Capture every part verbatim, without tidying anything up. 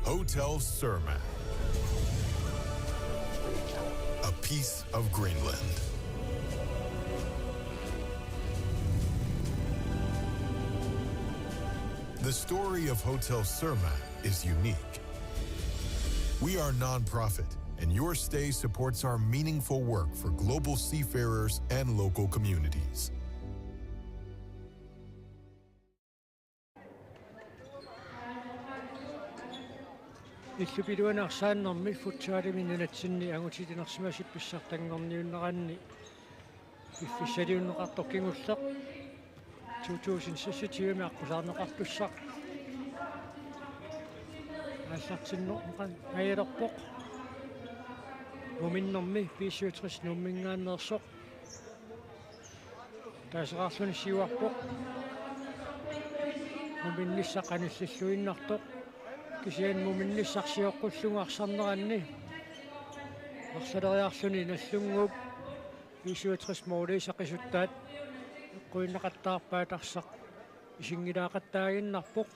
Hotel Surma. A piece of Greenland. The story of Hotel Surma is unique. We are non-profit, and your stay supports our meaningful work for global seafarers and local communities. Illup iluani arsaannermi futsalimi nunatsinni angutitinersimasut pissartanngorniunneranni piffissaliunneqartoq kingulleq to tusind seksogtyve-mi aqqusaarneqartussaq aallartinneqangajalerpoq. Muminnermi B syvogtres Nuumminngaanneersoq taaseqarluni siuarpoq. Muminnissaq qanillilluinnartoq. Kisianni muminnissaq sioqqullugu arsarneranni arsaleriarluni Nagdlunguup B syvogtres måliisa qisuttaat eqquineqattaarpaat arsaq isinngilaaqattaaginnarpoq.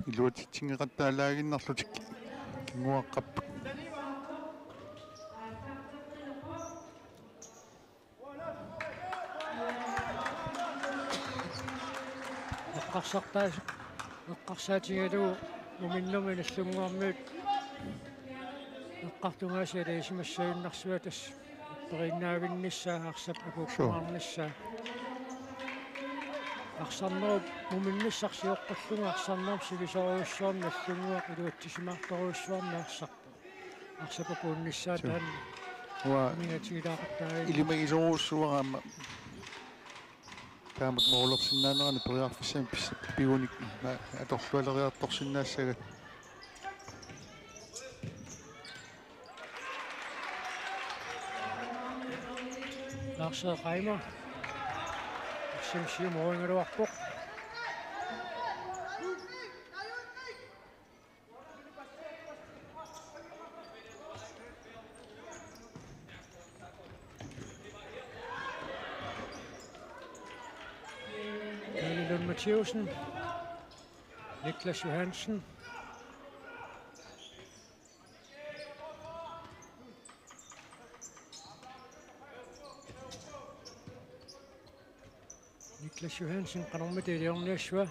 Iluatsitsinngikkattaallaaginnarlutik kinguaqqapput. Eqqarsartaas-, eqqarsaatigalugu muminnermi Nagdlunguarmiut eqqartugaasiat ilisimassagunarsuaq tassa upperinnaavinnissaa arsap akuukkumaarnissaa. Arsarnerup muminnissaq sioqqullugu arsarnerup sivisoorujussuarmik Nagdlunguaq iluatsisimaartorujussuarmik arsarpoq. Arsap akuunnissaa taanna. Uanga amigaatigilaaqattaaginnarpoq. Ilimagisorujussuuara aamma taamak målersinnaanerani periarfissamik pis-, pigunik ma-, atorlualeriartorsinnaassagat. Lars Reimer. Arsaq siumut uingaluarpoq. Kalle Lund Mathæussen. Niklas Johansen. Niklas Johansen, qanormita iliorniassava?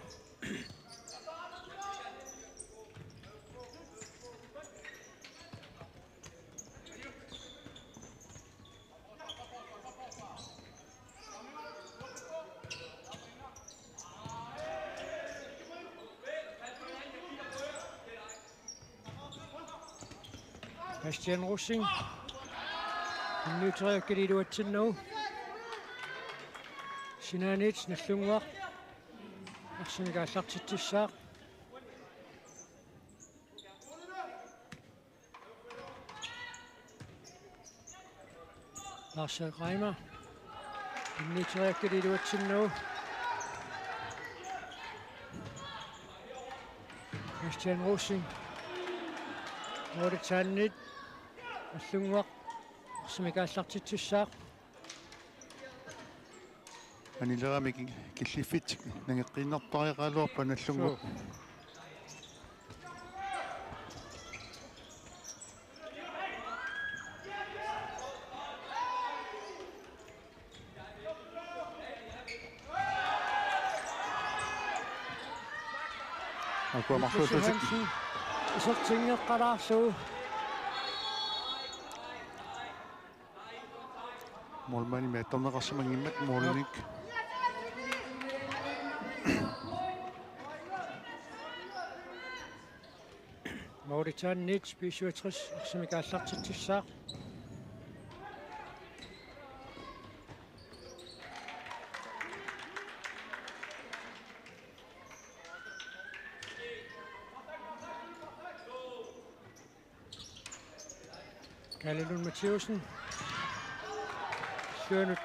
Bastian Rosing. Innuuteriakkali iluatsinnagu. Sinaaniit Nagdlunguaq arsamik aallartitsissaaq. Lars Reimer. Innuuteriakkali iluatsinnagu. Bastian Rosing. Målitsaanniit Nagdlunguaq arsamik aallartitsissaaq. Anileramik killiffitsik nangeqqiinnartariaqaraluarpaa Nagdlunguup. Suu. Akua Markus Johansen. Isertinngeqqalaarlugu. Målmandimik attorneqarsimanngimmat målinik. Målitsaanniit B syvogtres arsamik aallartitsissaaq. Kalle Lund Mathæussen. Siunut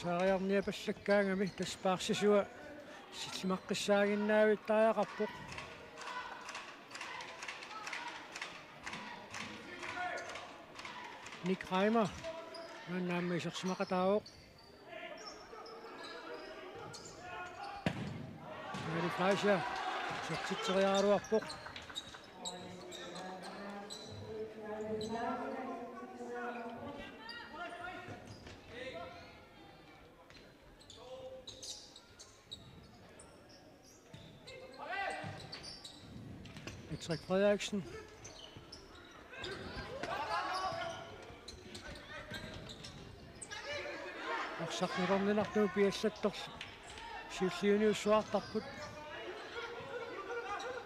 saariarniapallakkaangami tassa paarsisua sillimaqqissaaginnaavittariaqarpoq. Nick Reimer. Maanna aamma isersimaqataavoq. Mette Fleischer, isertitseriaraluarpoq. Patrick Frederiksen. Arsaq nalorninartuuvoq piallattorlu. Siulliuniussuartarput.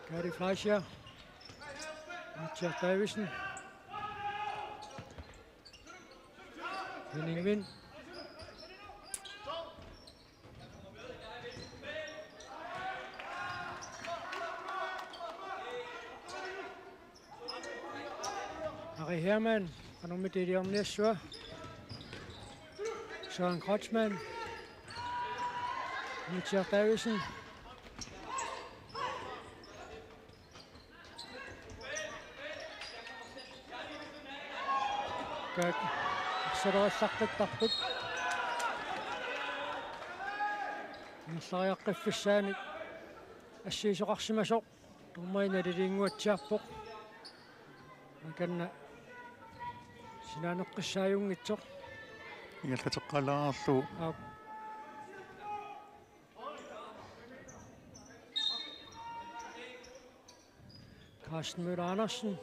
Kari Fleischer. Mitchell Davidsen. Henning Vind. Ari Hermann, qanormita iliorniassava. Søren Kreutzmann. Mitchell Davidsen. Kak-, arsaleriallaqqittarput. Ingerlariaqqiffissaani assigisoqarsimasoq. Dommeri naliliinnguatsiarpoq. Akanna sinaaneqqissaajunngitsoq. Ingerlateqqaalaarlugu. Aap. Carsten Møller Andersen.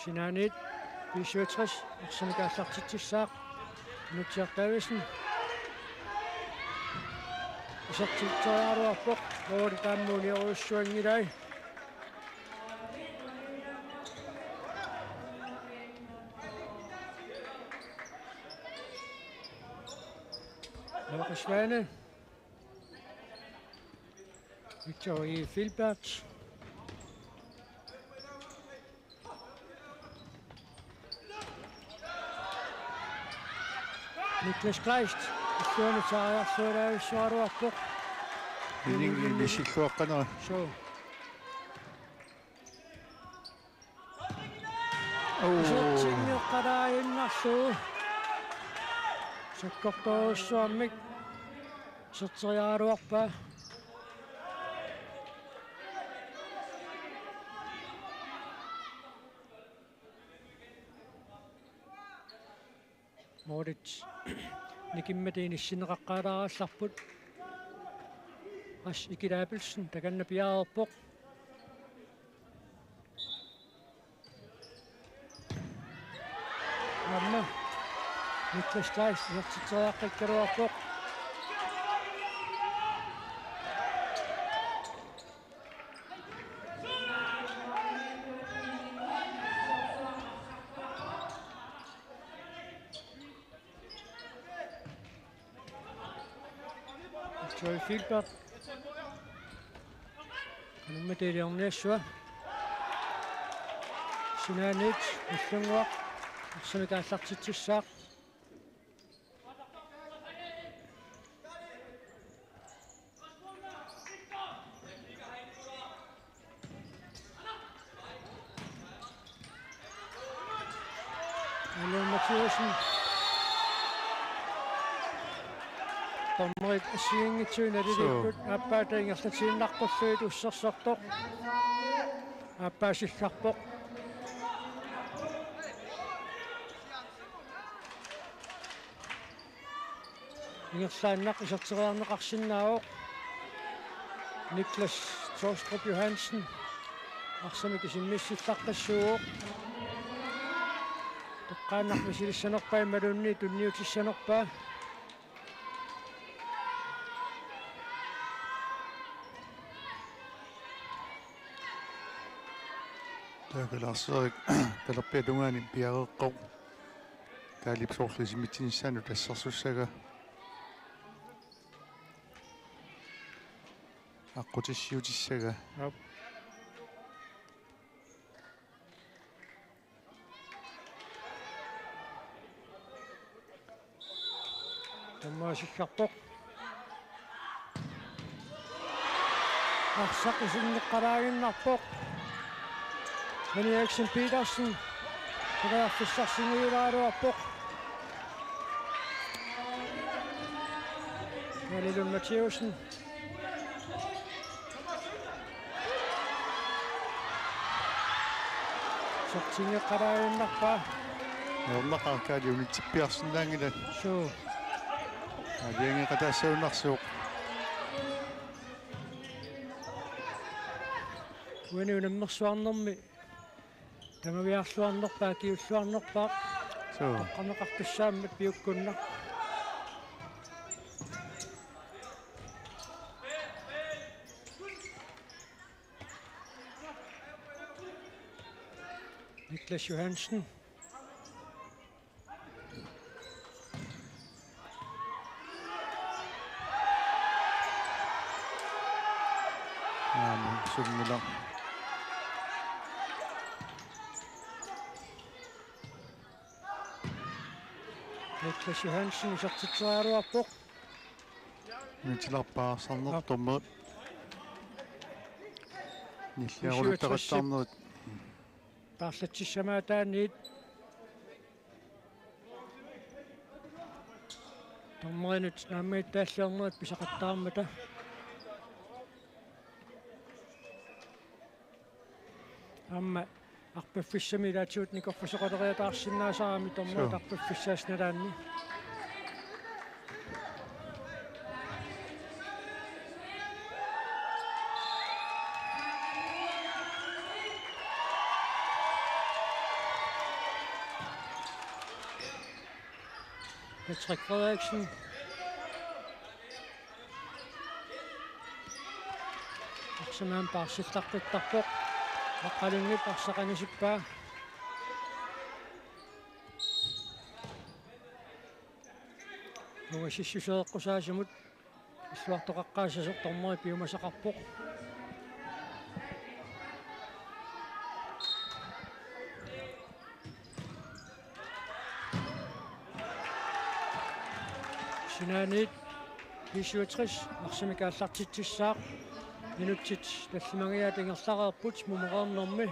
Sinaaniit B syvogtres, arsamik aallartitsissaaq. Mitchell Davidsen. Isertitseriaraluarpoq, måli taamma uniorujussuanngilai. Markus Svane. Victor E. Filbert. Niklas Kleist. Illuanut saariarsualaajussuaraluarpoq. Inning missilluaqqanera. Suu. Oo. Isertinneqalaaginnarlugu. Sakkortoorujussuarmik iserteriaraluarpaa. Målit nikimmata inissinneqaqqaalaarallarput. Ras Ikilabelsen takanna piareerpoq. Aamma Niklas Kleist isertitseriaqqikkaluarpoq. Victor Filbert. Qanormita iliorniassava. Sinaaniit Illunnguaq arsamik aallartitsissaaq. Allan Mathiassen. Dommerit assigiinngitsut naliliikkut. Suu. Aappaata ingerlatiinnaqqullugit ussersortoq. Aappaa sillarpoq. Ingerlaannaq iserteriarneqarsinnaavoq. Niklas Tolstrup Johansen arsamik isimmissillaqqissuuvoq. Toqqaannaq misilissanerpaa imaluunniit tunniutissanerpaa. Taakalaarserik talerpiata tungaani piareeqqavoq. Kaalip soorlu isimmitsinissaanut assersussagaa. Aqqutissiuutissagaa. Aap. Taamaasillarpoq. Arsaq isinneqalaaginnarpoq. Henriksen Petersen. Periarfissarsinngilaaraluarpoq. Jani Lund Mathiassen. Isertingeqqalaaginnarpaa. Nuornaqaaq Kaali unitsippiarsinnaanngilaq. Suu. Aalajangeeqataassavannarsivoq. Uani unammersuarnermi tamaviaarluarnerpaaq, akiulluarnerpaaq. Suu. Toqqarneqartussaammat piukkunnaq. Niklas Johansen. Aamma sunngilar. Niklas Johansen isertitseriaraluarpoq. Unitsillarpaa arsarneq. Aap. Dommerit. Nilliarulutaqattaarnerit. Paarlatsissamaataanniit. Dommerinut naammagittaalliornerit pisaqattaarmata. Aamma arpaffissami ilaatigut nikorfasoqaleriataarsinnaasarami dommerit. Suu. Arpaffissaasi nalaanni. Patrick Frederiksen. Arsamik paarsillaqqittarpoq. Aqqalunnguup arsaq angisippaa. Ungasissuseeqqusaasimut illuartoqaqqaassasoq, dommeri piumasaqarpoq. Sinaaniit B syvogtres arsamik aallartitsissaaq. Minutsit tallimangajaat ingerlareerput mumereernermi.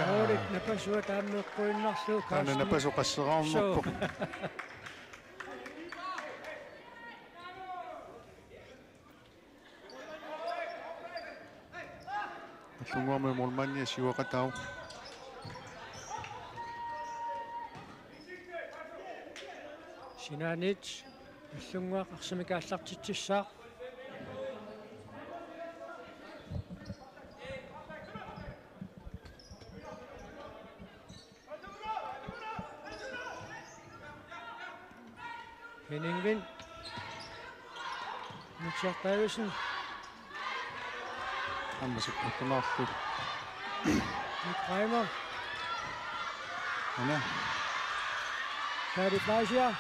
Aarit napasua taammeqquinnarlugu. Taanna Carsten. Napasua qasseraarnerpoq. Suu. Nallunnguami målmandia siuaqataavoq. Sinaaniit Nallunnguaq arsamik aallartitsissaaq. Henning Vind. Mitchell Davidsen. Aamma sakkortunaarlu. Nick Reimer. Ana. Kaali Fleischer.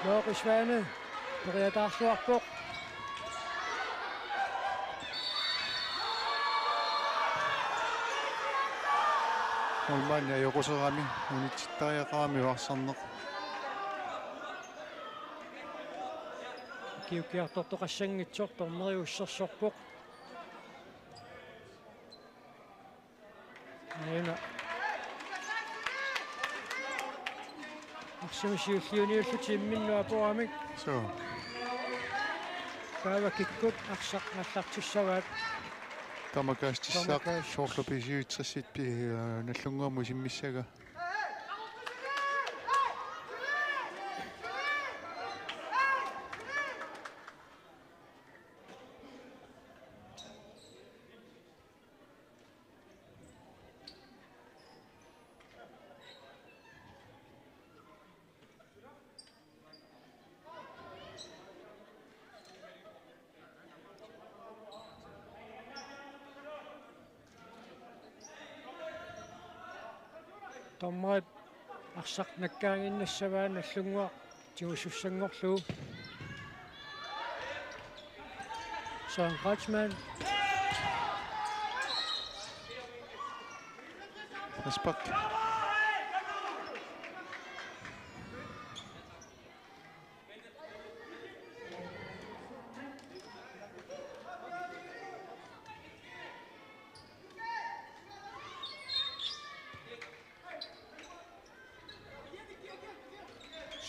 Looqi Svane. Periataarluarpoq. Målmandi ajoquserami, unitsittariaqarami arsarneq. Kiukkiartortoqassanngitsoq, dommeri ussersorpoq. Aajuna. Arsamik siulliuniullutik imminnut apuramik. Suu. Taava kikkut arsaq aallartissavaat. Tamakku assissutissaaq. Tamakku. Soorlu B syvogtresit pi-, øh, Nallunnguamut isimmissagaa. Dommerit arsaq nakkaaginnassavaat, Nallunnguaq tigusussanngorlugu. Søren Kreutzmann. Frispark.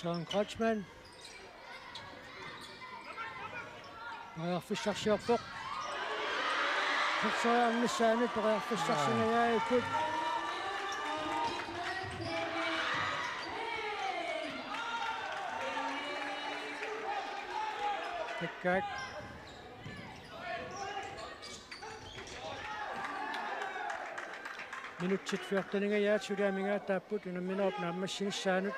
Søren Kreutzmann. Periarfissarsiorpoq. Sassariarnissaanut periarfissarsingajaarput. Takkaak. Minutsit fjorteningajaat suli amigaataapput unamminerup naammassinissaanut.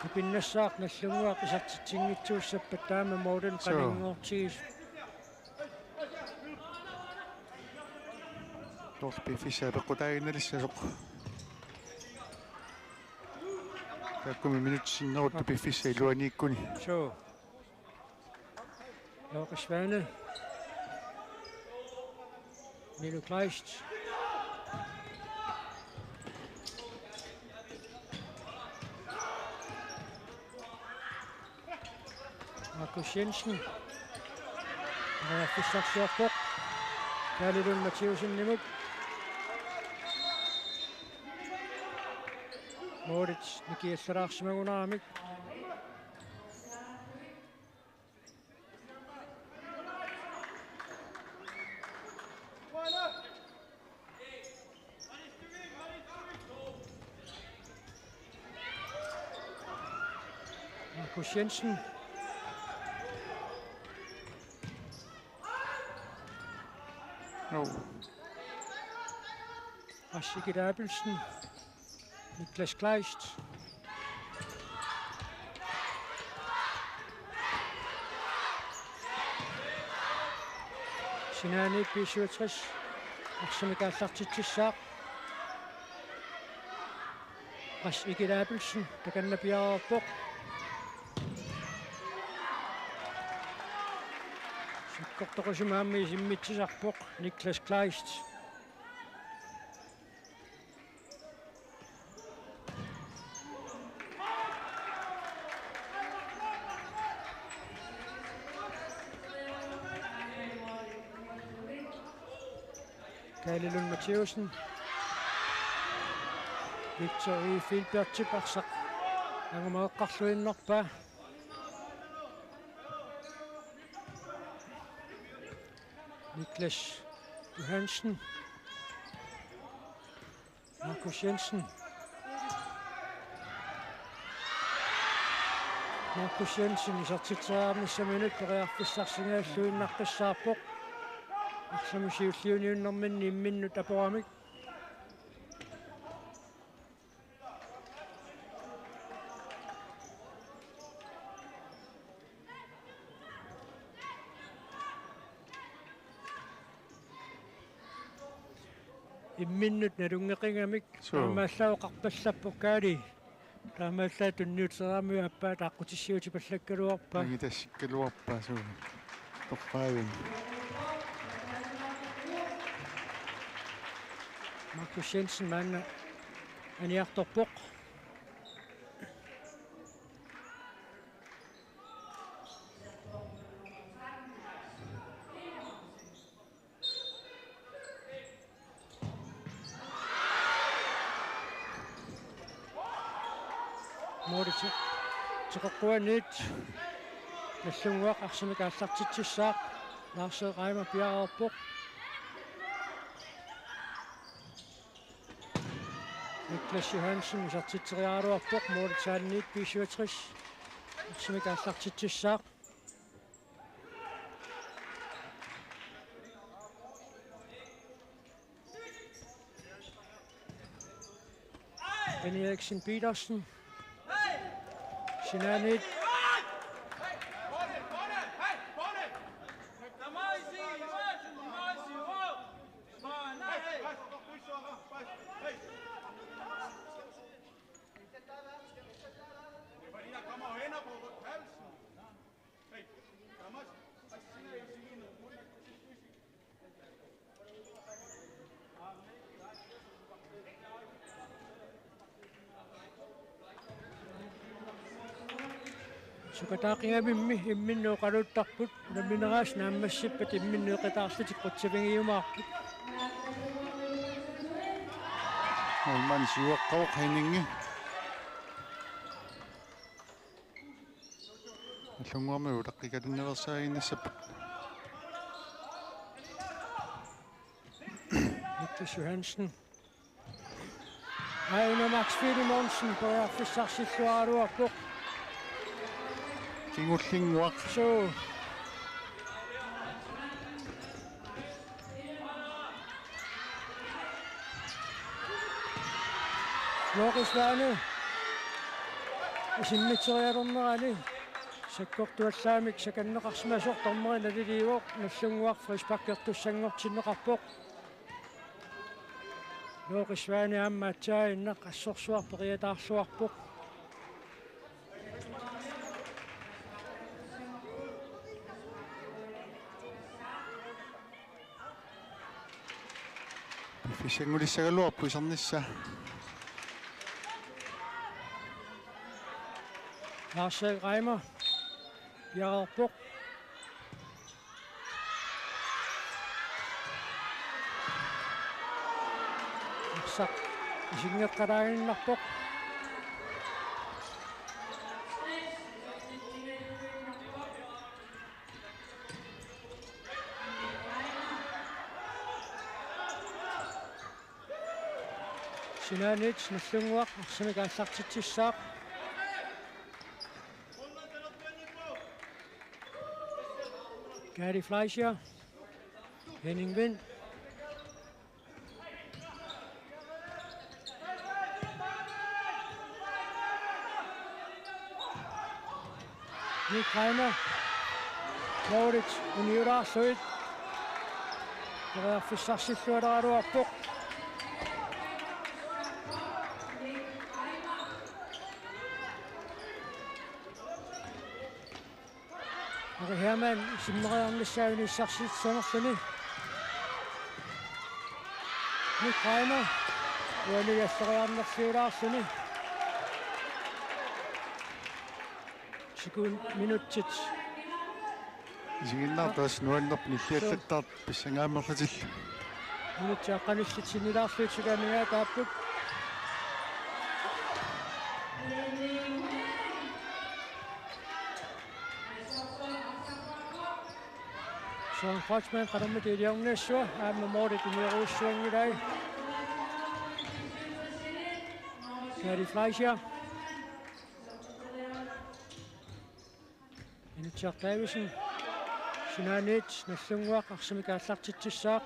Tupinnassaaq Nagdlunguaq isertitsinngitsuussappat taama målini Suu. Qaninngortigisoq. Soorlu piffissaq peqqutaaginnalissasoq. Taakkumi minutsit sinnerutta piffissap iluaniikkuni. Suu. Jooke Svane. Milo Kleist. Markus Jensen. Periarfissarsiorpoq. Kaali Lund Mathiassenimut. Målit nikiallalaarsimagunaramik. Markus Jensen. No. Lars Egede Abelsen. Niklas Kleist. Sinaaniit B syvogtres arsamik aallartitsissaaq. Lars Egede Abelsen takanna piareerpoq. Sakkortoqisumik aamma isimmitsisarpoq Niklas Kleist. Kaali Lund Mathiassen. Victor E. Filbertip arsaq angumeqqarluinnarpaa. Niklas Johansen. Markus Jensen. Markus Jensen isertitseriarnissaminut periarfissarsingajalluinnaqqissaarpoq. Arsamik siulliuniunnerminni imminnut aporamik. Imminnut nalunngeqingamik. Suu. Taamaallaat oqarpallappoq Kaali. Taamaallaat tunniuteriarami aappaa taqqutissiutipallakkaluarpaa. Nangitassikkaluarpaa suu. Toqqaavin. Markus Jensen maanna aniartorpoq. Målit teqeqquaniit Nagdlunguaq arsamik aallartitsissaaq. Lars Reimer piareerpoq. Niklas Johansen isertitseriaraluarpoq, målip saanniit B syvogtres arsamik aallartitsissaaq. Benny Eriksen Petersen. Sinaaniit. Sukataaqigavimmi imminnut oqaluttarput, nammineq aasiit naammassippat imminnut eqitaarlutik qutsavigiumaarput. Målmand siuaqqavoq Henningi. Nallunnguarmiut ulaqqikalinnaveersaaginnassapput. Niklas Johansen. Aina Max Filemonsen periarfissarsilluaraluarpoq. Kingullinnguaq. Suu. Looqisvaani isimmitserialernerani sakkortuallaamik sakanneqarsimasoq dommeri naliliivoq, Nallunnguaq frisparkertussanngortinneqarpoq. Looqisvaani aamma aatsaannguaq assorsuaq periataarluarpoq. Piffissanngulissagaluarpoq isernissaa. Lars Reimer piareerpoq. Arsaq isinngeqqalaaginnarpoq. Sinaaniit Nallunnguaq arsamik aallartitsissaaq. Kaali Fleischer, Henning Vind. Nick Reimer. Målit uniulaarsuit. Periarfissarsilluaraluarpoq. Ari Hermann isimmeriarnissaa unissarsitissanerluni. Nick Reimer uani alloriarnerliulaarluni. Sekund minutsit. Isiginnaartut nuannerput nilliallattaartut pissangaammerlutillu. Minutsit aqqanillit sinnilaarlugit sulaamigaataapput. Søren Kreutzmann qanormita iliornissua aamma målit unioruussuanngilai. Kaali Fleischer. Inutsiaq Davidsen. Sinaaniit Nallunnguaq arsamik aallartitsissaaq.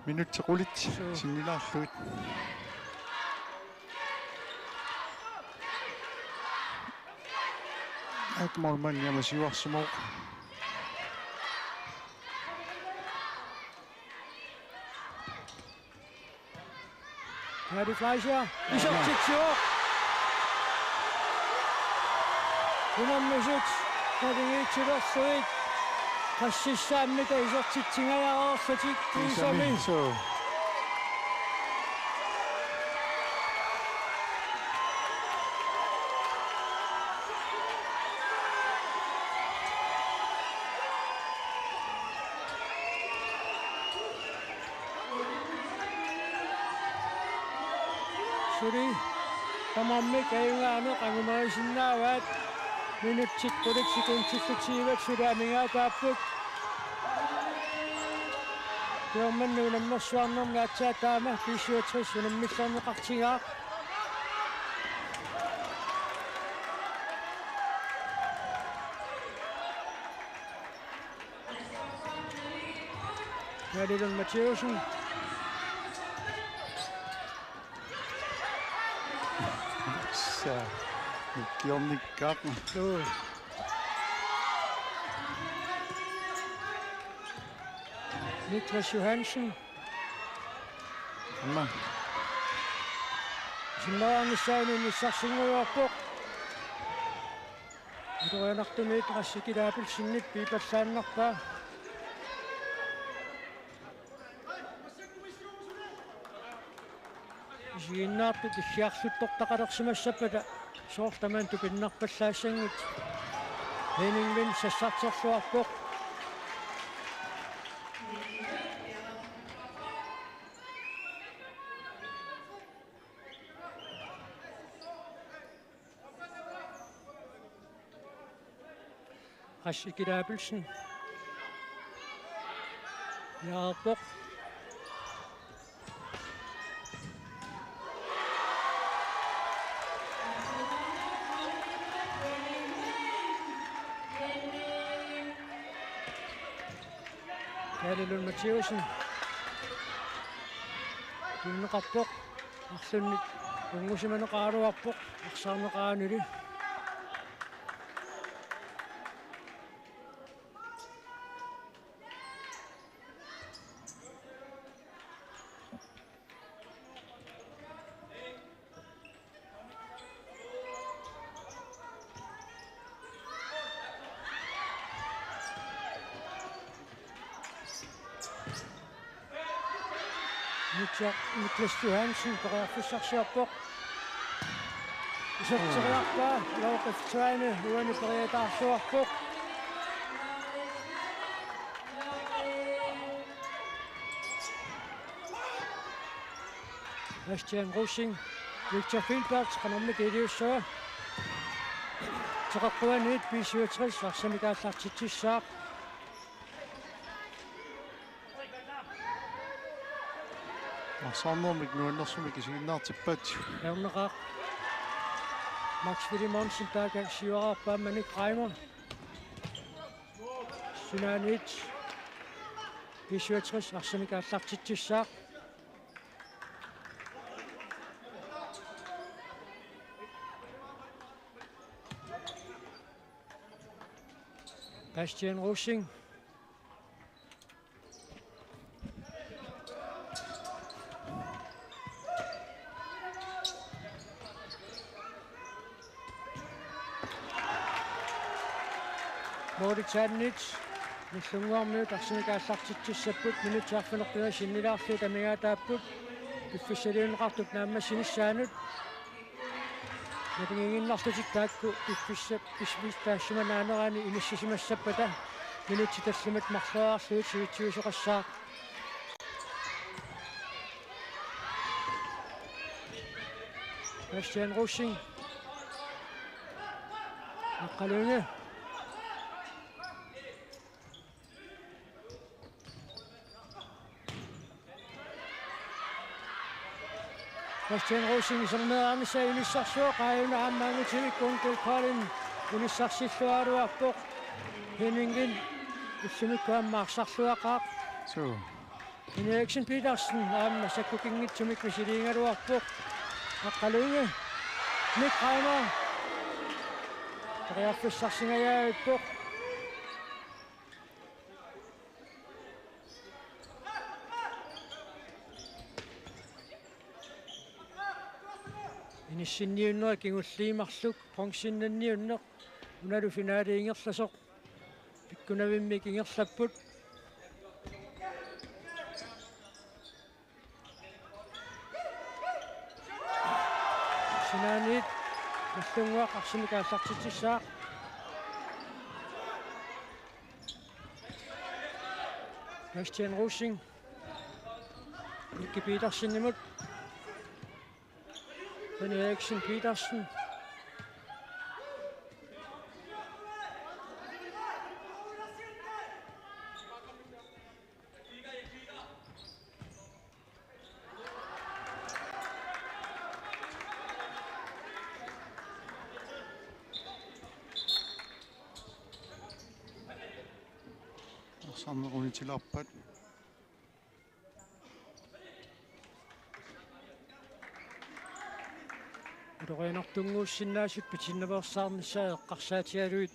Minutsit qulit. Suu. Sinnilaarlugit. Aak målmandi aamma siuarsimavoq. Kaali Fleischer isertitsivoq. Unammisut naligiitsilerlugit qassissaammita isertitsingajareerlutik kiisami. Suu. Suli tamarmik ajugaaneq angumerisinnaavaat. Minutsit qulit sekundillu tyve suli amigaataapput. Kingorna unammersuarnermi aatsaat taama B syvogtres unammillerneqartigaaq. Kaali Lund Mathiassen. Sa, Nick Jornik Garten. Suu. Niklas Johansen. Aamma. Isimmeriarnissaani unissarsinngujuarpoq. Atorianartumiit Rassi Kila Abelsenip piipallaannarpaa. Isiginnaartut illiarluttortaqalersimassappata soorlu tamanna tupinnarpallaassanngitsoq. Henning Wind sassarterluarpoq. Qassi Kilabelsen. Jaarpoq. Kaali Lund Mathiassen. Tunneqarpoq. Arlunnik unngusimaneqaraluarpoq. Arsaarneqaraanili. Niklas, Niklas Johansen periarfissarsiorpoq. Iserteriarpaa, Lauke F. Tveine uani periataarluarpoq. Bastian Rosing, Victor Filbert, qanormita iliussava. Teqeqquaniit B syvogtres, arsamik aallartitsissaaq. Arsaarnermik nuannersumik isiginnaartippaat. Ajornaqaaq. Max Filemonsen taakku siuaraarpaa, aamma Nick Reimer. Sinaaniit B syvogtres arsamik aallartitsissaaq. Bastian Rosing. Målitannit Nagdlunguarmiut arsamik aallartitsissapput, minutsit arfineq-pingasut sinnilaarlugit amigaataapput piffissaliunneqartut naammassinissaannut. Nalingiinnarlutik taakku piffissap, pis-, pis-, taassuma naanerani inissisimassappata minutsit tallimat marloriarlugit sivitsivisoqassaaq. Bastian Rosing. Aqqaluunga. Bastian Rosing isermeeraanissaa inissarsivoq, aajuna aamma angutimik Onkel Colin inissarsilluaraluarpoq. Henning Wind ullumikkut aamma arsarluaqaaq. Suu. Henriksen Petersen aamma sakkukinngitsumik misiliigaluarpoq. Aqqaluunga. Nick Reimer. Periarfissarsingajaavippoq. Inissinniunneq kingulliit marluk, bronzennanniunneq, unalu finaali ingerlasoq pikkunavimmik ingerlapput. Sinaaniit Nagdlunguaq arsamik aallartitsissaaq. Bastian Rosing. Nicky Petersenimut. René Eriksen Petersen. Arsaarneq unitilaarpat. Ulorianartunnguussinnaasut pitinnaveersaarnissaat eqqarsaatigalugit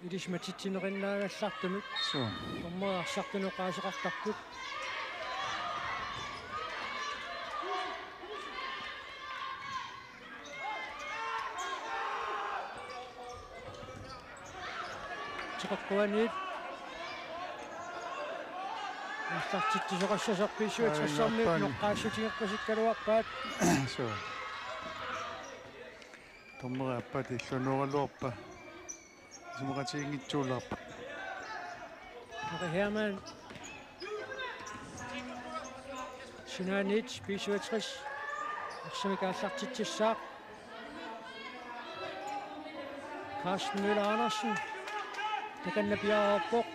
ilissi matitsinerinnaannginnermik. Suu. Dommerit arsartunut oqaaseqartarput. Teqeqquaniit aallartitsisoqassasoq B syvogtressermiut. Aajuna aappaani. Noqqaassutigerpasikkaluarpaat. Suu. Dommerit aappaat illunnooraluarpaa. isumaqatiginngitsoorput. Ari Hermann. Sinaaniit B syvogtres arsamik aallartitsissaaq. Carsten Møller Andersen. Takanna piareerpoq.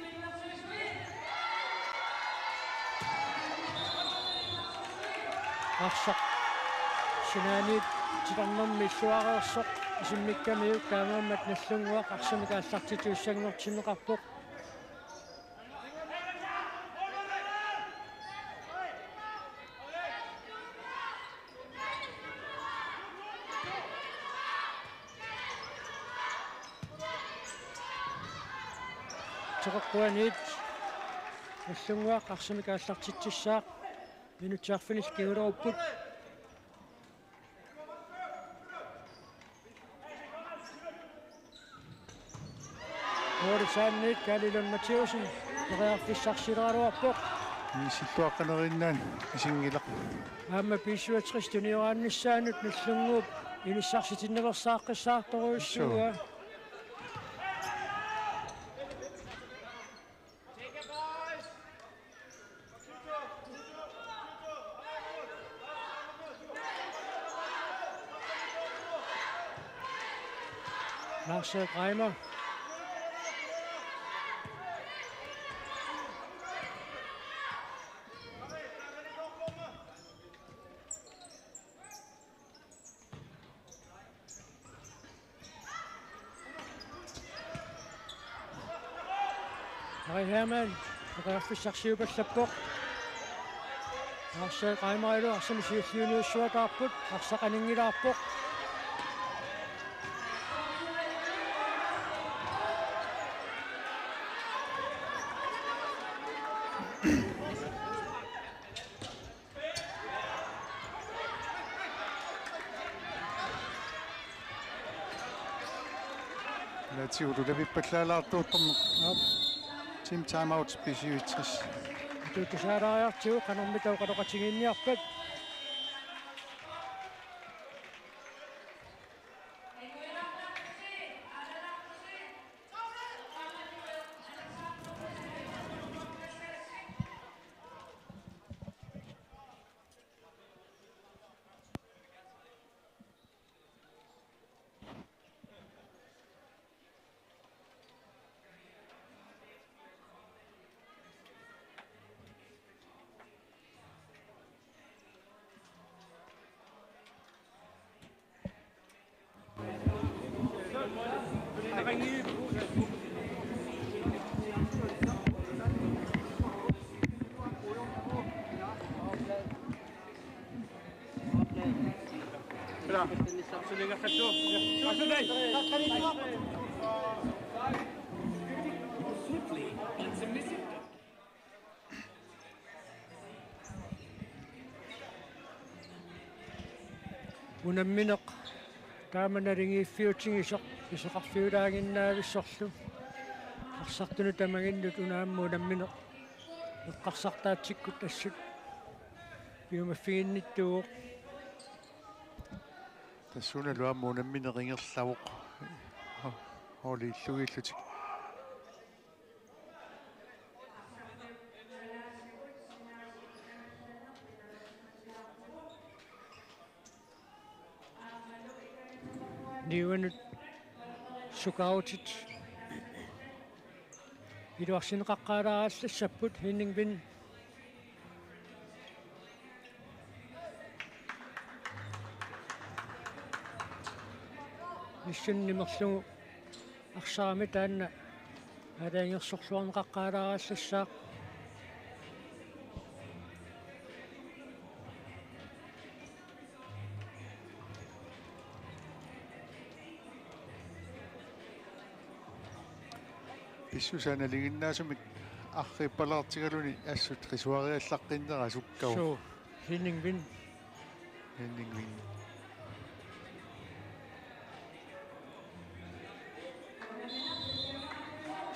Arsaq sinaaniit titarnermi illuareersoq isimmikkamiuk, taamaammat Nagdlunguaq arsamik aallartitsissanngortinneqarpoq. Teqeqquaniit Nagdlunguaq arsamik aallartitsissaaq. Minutsit arfinillit kingulerupput. Målip saanniit Kaali Lund Mathiassen periarfissarsileruarpoq. Inissilluaqqaneriinnaat isinngilaq. Aamma B syvogtres tunioraannissaanut Nagdlunguup inissarsitinnaveersaaqqissaartorujussuuaa. Suu. Lars Reimer. Ari Hermann, periarfissarsiupallappoq. Arsaq qaimailu arsamik siulliuniussuataarput, arsaq aninngilaarpoq. Natiu, du lavippallaalaartuuttorneq. Aap. Team timeout B syvogtres. Atuutusaalaariartigu qanormita oqaloqatigiinniarpat. Unammineq taama naligiiffiutigisoq pisoqarfiulaaginnaavissorlu. Arsartunut tamaginnut una aamma unammineq eqqarsartaatsikkut assut piumaffiginnittuuvoq. Tassuunalu aamma unammineq ingerlavoq. Holdit illugiillutik. Niuertanut sukautit iluarsineqaqqaalaarallassapput. Henning Wind. Nissun nimerlugu arsarami taanna aalajangersorluarneqaqqaalaarallassaaq. Pissusaa nalinginnaasumik arriippalaartigaluni assut qisuariallaqqinnera sukkavoq. Suu, Henning Wind. Henning Wind.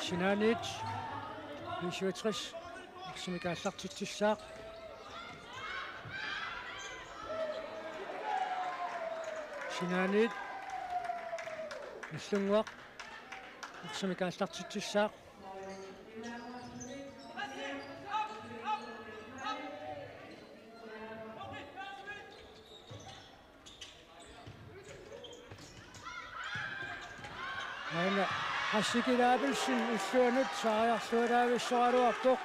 Sinaaniit B syvogtres arsamik aallartitsissaaq. Sinaaniit Nagdlunguaq. Arsamik aallartitsissaaq. Aana Assikil Abelsen illuanut saariarlualaavissoraluarpoq.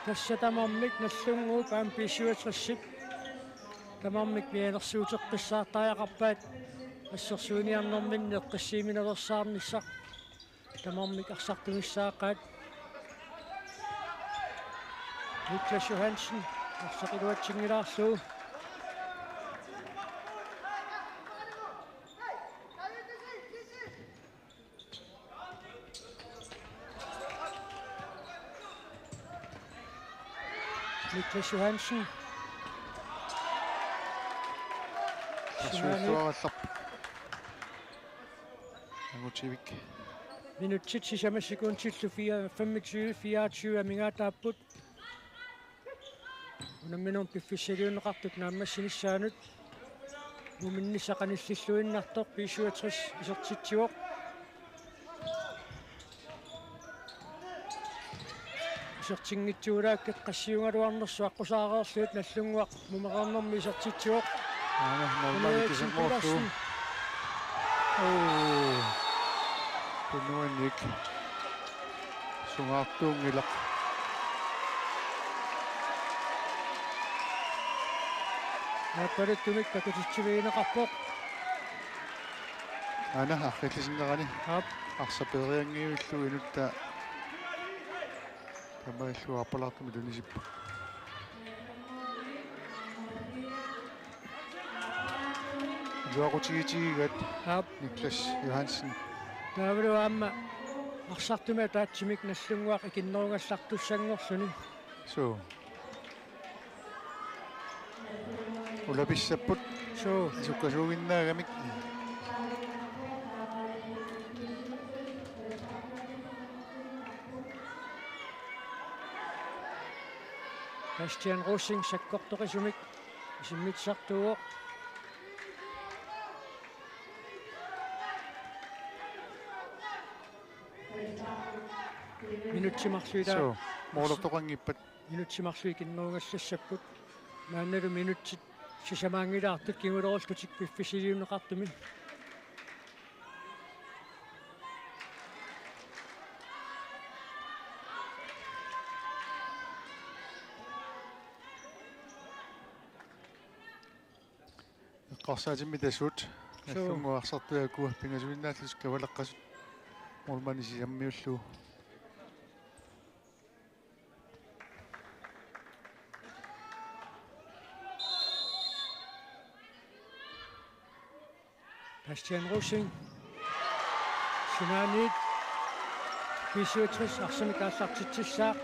Tassa tamarmik Nagdlunguup aamma B syvogtres-ip tamarmik mianersuuteqqissaartariaqarpaat assersuiniarnerminni eqqissiiminaveersaarnissaq. Tamarmik arsartunissaaqaat. Niklas Johansen arsaq iluatsinngilaarlugu. Niklas Johansen. Sinaani. Asuilluarallarpoq. Angutivik. Minutsit sisamat sekundillu fire, femogtyve, fireogtyve amigaataapput. Unamminermi piffissaliunneqartut naammassinissaanut. Muminnissaq qanillilluinnartoq B syvogtres isertitsivoq. Isertinngitsuulaakkit qassiugaluarnersoq aqqusaareerlugit Nagdlunguaq mumereernermi isertitsivoq. Aana, målmandi Henriksen kisermoorlugu. Petersen. Oo. Tunuannik. Sungaartuunngilaq. Aappaluttumik takutitsivigineqarpoq. Aana, arriillisinnerani. Aap. Arsaq peerianngivillugu inuttaa. Tamarmillu aappalaartumik tunisippoq. Iluaqutigitigigaat. Aap. Niklas Johansen. Taavalu aamma arsartumik ataatsimik Nagdlunguaq ikinnerugallartussanngorluni. Suu. Ulapissapput. Suu. Sukkasuuginnaagamik. Bastian Rosing sakkortoqisumik isimmitsisartuuvoq. Minutsit marluk ilaa. Suu, målertoqanngippat. Minutsit marluk ikinnerugallassapput. Maannalu minutsit sisamaanngilaartut kingulerullutik piffissaliunneqartumi. Eqqarsaatimmik tasuut. Suu. Nagdlunguup arsartuiakkut pingasuinnaallutik kavaleqqasut. Målmandi sisammiullugu. Bastian Rosing. Sinaaniit B syvogtres arsamik aallartitsissaaq.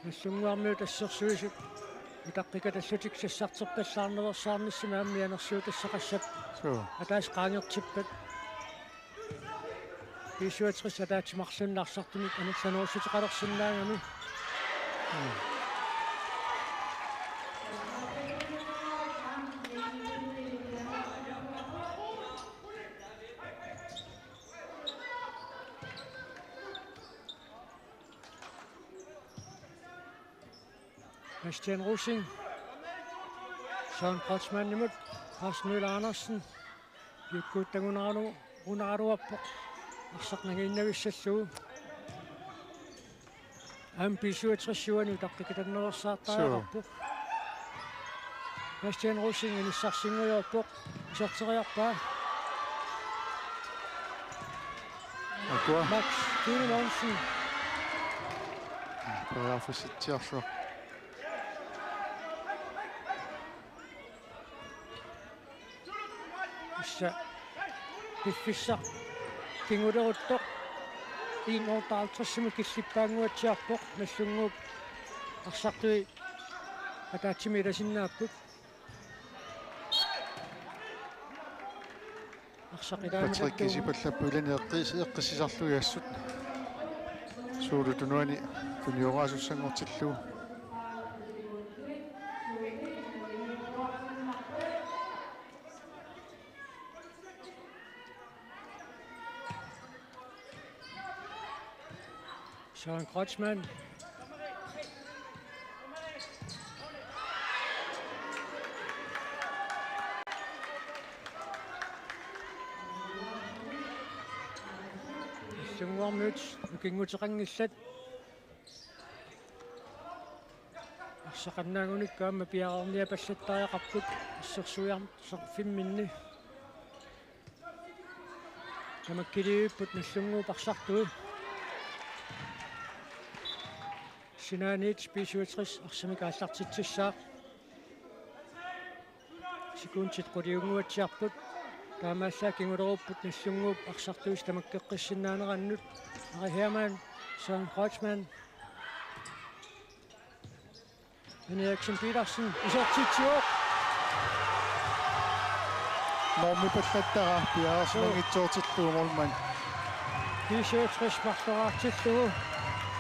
Nagdlunguarmiut assersuisut utaqqikatallutik sassarterpallaarnaveersaarnissamut aamma mianersuutassaqassapput. Suu. Ataaseq qaangertippat. B syvogtres ataatsip marlunnik arsartumik amerlanerussuteqalersinnaagami. Bastian Rosing. Søren Kreutzmannimut. Carsten Møller Andersen. Piukkuuttangunaalu-, unaaluarpoq. Arsaq nangiinnavissallugu. Aamma B syvogtres-iuani utaqqikatannaveersaartariaqarpoq. Suu. Bastian Rosing inissarsinngujoorpoq. Iserteriarpaa. Akua. Max Dillon Olsen. Periarfissitsiarluaq. Tassa piffissaq kinguleruttoq. En otteoghalvtredsimut killippaannguatsiarpoq Nagdlunguup arsartui ataatsimik ilasinnaapput. Arsaq ilaanni Patrick Kisipallapput ilani eqqis-, eqqissisarlugit assut. Suulu tunuani tunioraasussanngortillugu. Søren Kreutzmann. Nallunnguarmiut nukinguteqanngillat. Arsaqannaagunikku aamma piareerniapallattariaqarput assersuiartorfimminni. Tamakkiliivipput Nallunnguup arsartui. Sinaaniit B syvogtres arsamik aallartitsissaaq. Sekundit quliunnguatsiarput. Taamaallaat kingulerupput Nallunnguup arsartuisa tamakkeqqissinnaanerannut. Ari Hermann, Søren Kreutzmann. Benny Eriksen Petersen, isertitsivoq. Normipallattarpaa, piareersimanngitsoortillugu målmand. B syvogtres marloraartillugu.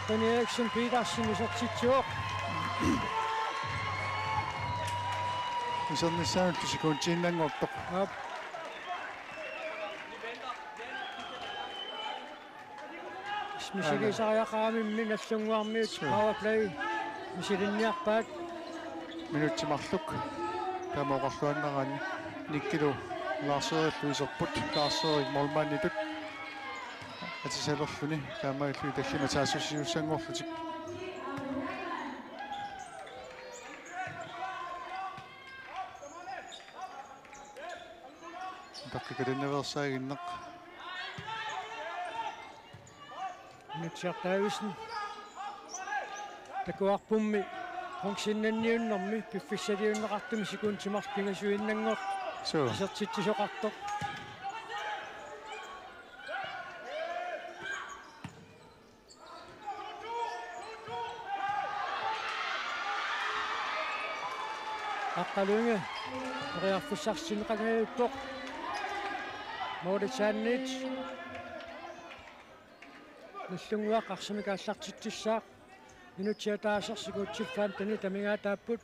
Benny Eriksen Petersen isertitsivoq. Isernissaanut sekuntiinnanngortoq. Aap. Misiliisariaqaramimmi Nallunnguarmiut powerplay misilinniarpaat. Minutsit marluk taama oqarluinnaraanni Nikkilu Lars-Erillu iserput, Lars-Erik målmanditut atisalerluni, taamaalilluni tallimat saassussisussanngorlutik. Taqqikalinnaveersaaginnaq. Nutsiaq Davidsen. Takuarpummi. Hongsinnanniunnermi piffissaliunneqartumi sekundit marluk pingasuinnanngortoq. Suu. Isertitsisoqartoq. Aqqaluinga periarfissarsineqanngilaq. Målitsaanniit Nallunnguaq arsamik aallartitsissaaq. Minutsit ataaseq sekundit femtenit amigaataapput.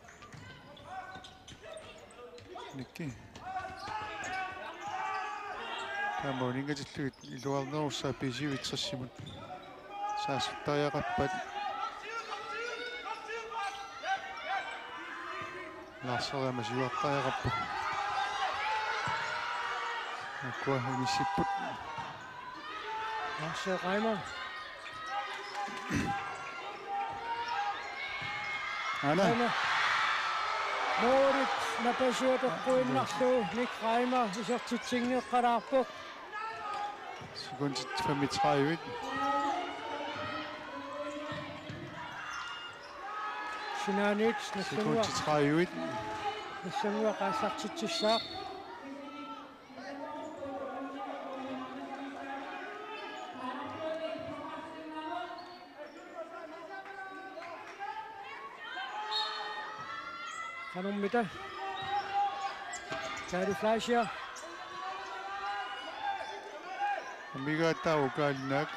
Nikki. Taama uninngatillugit iluarnerussaaq B syvogtresimut. Saassuttariaqarpat. Lars-Erik aamma siuartariaqarpoq. Ukua inissipput. Lars Reimer. Aana. Aana. Målit napasiutoqquinnarlugu Nick Reimer isertitsinngikkaluarpoq. Sekundit femogtredive. Sinaaniit Nallunnguaq. Sekundit tredive. Nallunnguaq aallartitsissaaq. Qanormita? Kaali Fleischer. Amigaataavoq Kaali naak.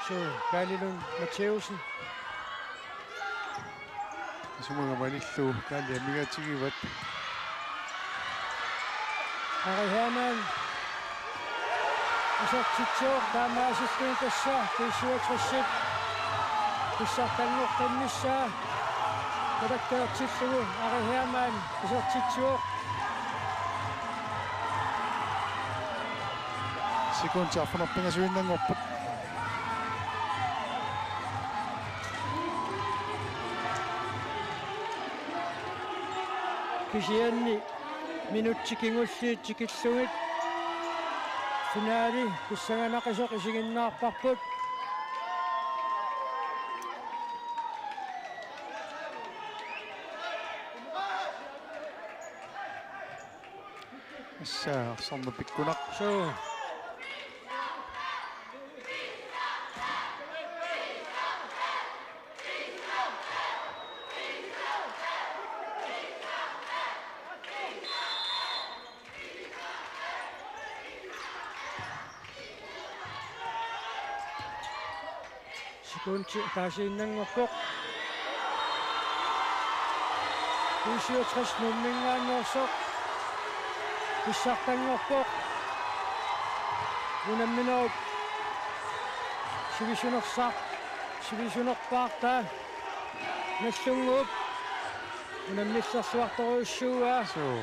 Suu, Kaali Lund Mathæussen. Isumaga malillugu Kaali amigaatigivat. Ari Hermann. Isertitsivoq taamaasilluni tassa B syvogtresip pissartanngoqqinnissaa. Qulakkeertillugu Ari Hermann isertitsivoq. Sekundit arfineq-pingasuinnanngorput. Kisianni minutsit kingulliit tikillugit finaali pissanganaqisoq isiginnaarparput. Issa arsarneq pikkunaq. Suu. Sekundit ataasiinnanngorpoq. B syvogtres Nuumminngaanneersoq pissartanngorpoq. Unamminerup sivisunersaq Sivisunerpaartaa Nagdlunguup unammillerluartorujussuuaa. Suu.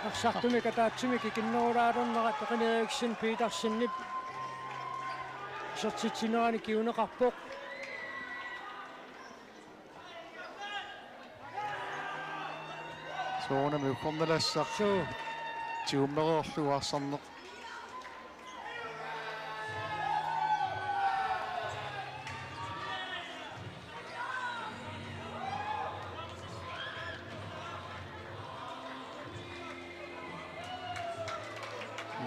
Arsartumik ataatsimik ikinnerulaartarnera Peter Eriksen Petersenip isertitsinerani kinguneqarpoq. Soorunami uffarnalassaq. Suu. Tigummereerlugu arsarneq.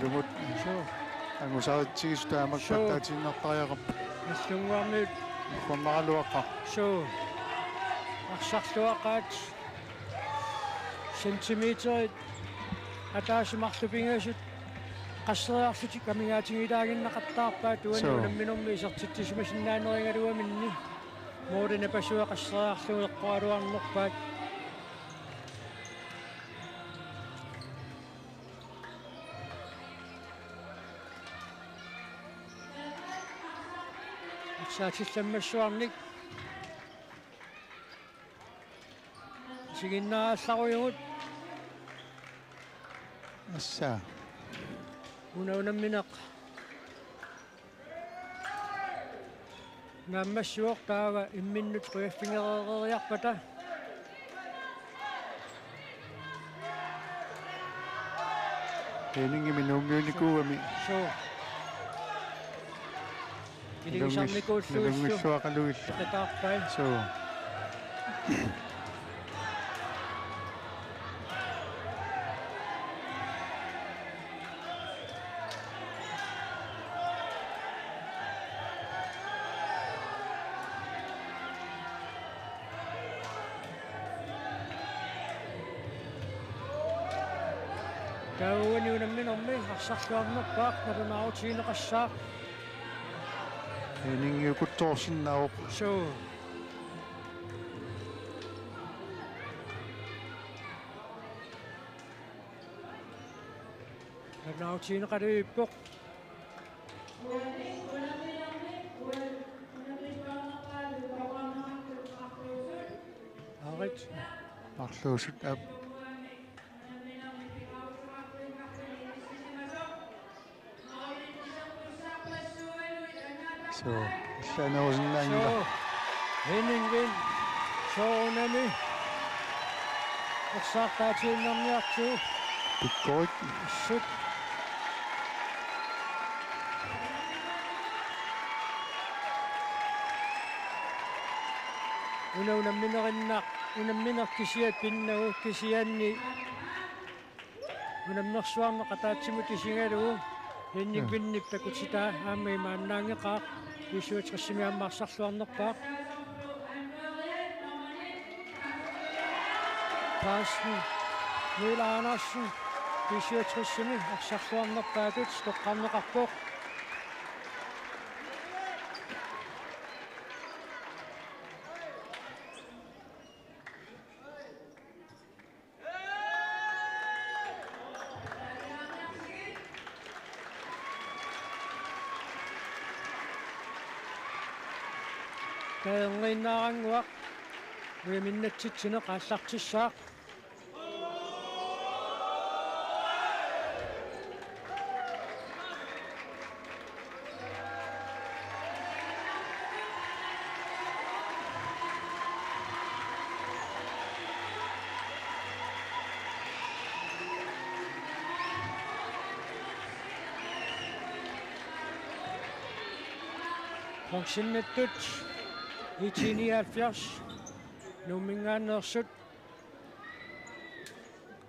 Ilumut. Suu. Angusaritsigisut taamak. Suu. Pattaatiinnartariaqarput. Nagdlunguarmiut. Uffarnaraluaqaaq. Suu. Arsarluaqaat. Centimeterit ataaseq marluk pingasut qasseriarlutik amigaatigilaannaqattaarpaat uani. Suu. Unamminermi isertitsisimasinnaanerigaluaminni. Moorina pasua qasseriarlugu eqqoraluarnerpaat. Arsaatillammassuarnik. Isiginnaarallarujussuugut. Assa. Una unammineq naammassivoq taava imminnut qujaffigereeriarpata. Henningimit nuummiunnikuugami. Suu. Iligisarnikuullugu. Nalunngilluaqalugillu. Peqataarpai. Suu. Taava uani unamminermi arsarluarnerpaaq nalunaarutigineqassaaq. Henning ukuttoorsinnaavoq. Suu. Nalunaarutigineqalerpoq. Arit. Marluusut aap. Suu, allaanerusinnaanngilaq. Suu, Henning Vind, soorunami ersaartaatiinnarniartigu. Pikkorik. Assut. Una unamminerinnaq, unammineq kisiat pinnagu kisianni unammersuarneq ataatsimut isigalugu Henning Vindip takutitaa aamma imaannaanngeqaaq, B syvogtresimi aamma arsarluarnerpaaq. Carsten Møller Andersen, B syvogtresimi arsarluarnerpaatut toqqarneqarpoq. Taanna innaarannguaq ujaminnatsitsineq aallartissaaq. Bronzemedalje I T nioghalvfjerds, Nuumminngaanneersut.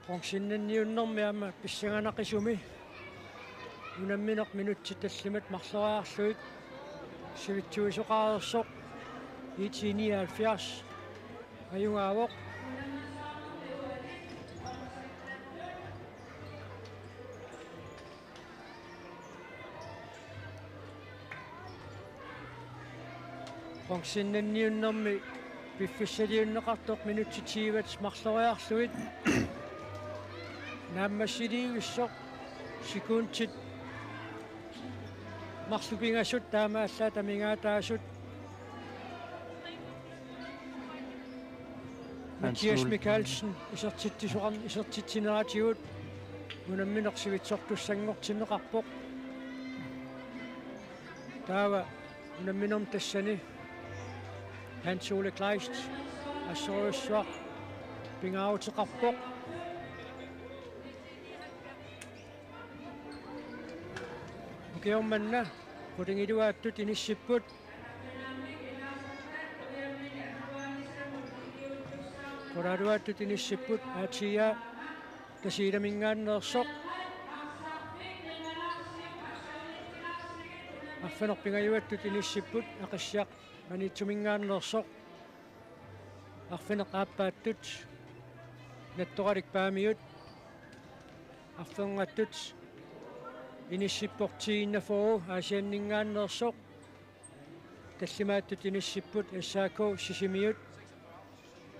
Bronzemedaljiunnermi aamma pissanganaqisumi unammineq minutsit tallimat marloriarlugit sivitsuisoqareersoq I T nioghalvfjerds ajugaavoq. Bronzemedaljiunnermi piffissaliunneqartoq minutsit tyvet marloriarlugit naammassiliivissoq, sekundit marluk pingasut taamaallaat amigaataasut Mathias Michaelsen isertitsisoqar-, isertitsineratigut unammineq sivitsortussanngortinneqarpoq. Taava unamminermi tassani Hans Ole Kleist assorujussuaq pingaaruteqarpoq. Ukioq manna qulingiluaattut inissipput. Qulaaluaattut inissipput A T A Tasiilaminngaanneersoq. Arfineq-pingajuattut inissipput Aqissiaq Maniitsuminngaanneersoq. Arfineq-aappaattut Nattoralik Paamiut. Arferngattut inissippoq T enogfyrre Aasianninngaanneersoq. Tallimaattut inissipput S A K Sisimiut.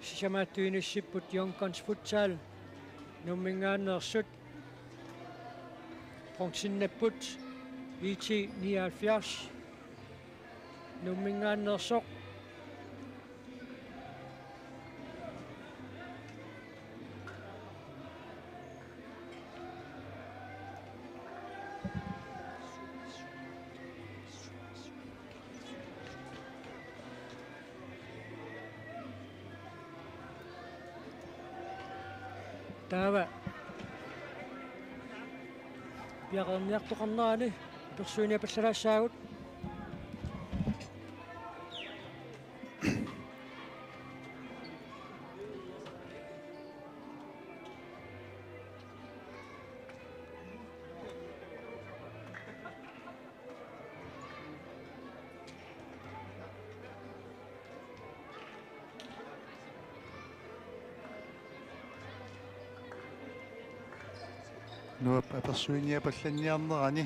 Sisamaattut inissipput Young Guns Futsal Nuumminngaanneersut. Bronzinnapput I T nioghalvfjerds Nuumminngaanneersoq. Taava piareerniartoqarnerani apersuiniapallalaassaagut. Nuap apersuiniapallanniarnerani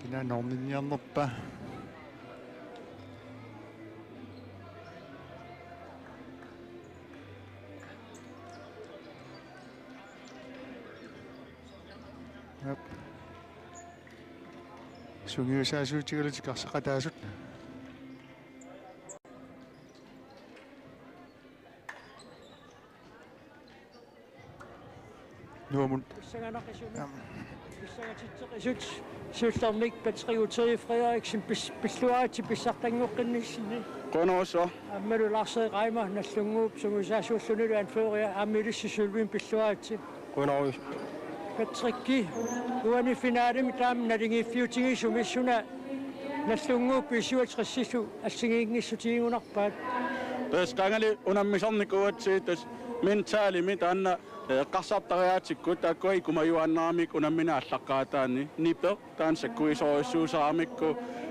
kina noorninniarnerpa? Aap. Sungiusaasuutigalutik arsaqataasut. Nuamut. Pissanganaqisumik. Aap. Pissangatitseqisut siullermik Patrick Uti Frederiksen pis-, pilluaritsi pissartanngoqqinnissinni. Qujanarsuaq. Aammalu Lars Erik Reimer Nagdlunguup sungiusaasuullunilu anføria aamma ilissi sølvimi pilluaritsi. Qujanarsuaq. Patricki, uani finalemi taama naligiiffiutigisumi suna Nagdlunguup B syvogtresillu assigiinngissutigigunarpaat? Tassa qangali unammisarnikuugatsigit tassa mentalimi taanna, eh, eqqarsartariaatsikkut taakkua ikumajuaannaramik unammineq aallaqqaataani nipeq taanna sakkuisorujussuusaaramikku,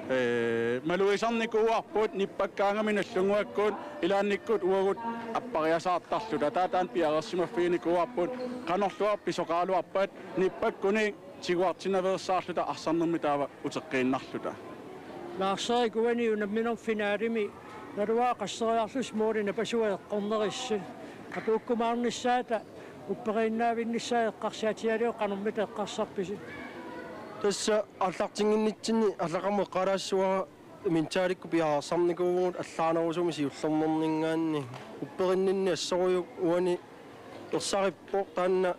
eh, malugisarnikuuarput nippakkaangami Nagdlunguakkut ilaannikkut uagut appariasaartarluta. Taava taanna piareersimaffiginikuuarput qanorluunniit pisoqaraluarpat nippakkunik tiguartinnaveersaarluta arsarnermi taava uteqqiinnarluta. Lars Erik, uani unamminermi finalemi naluara qasseriarlusi måli napasua eqqornerissi. Apuukkumaarnissaata upperiinnaavinnissaa eqqarsaatigalugu qanormita eqqarsarpisi? Tassa aallartinnginnitsinni allaqqamut eqqaalaassavara mentalikkut piareersarnikuuvugut allaanerusumik siullernerninngaanniit. Upperinninni assorujuk uani ersarippoq taanna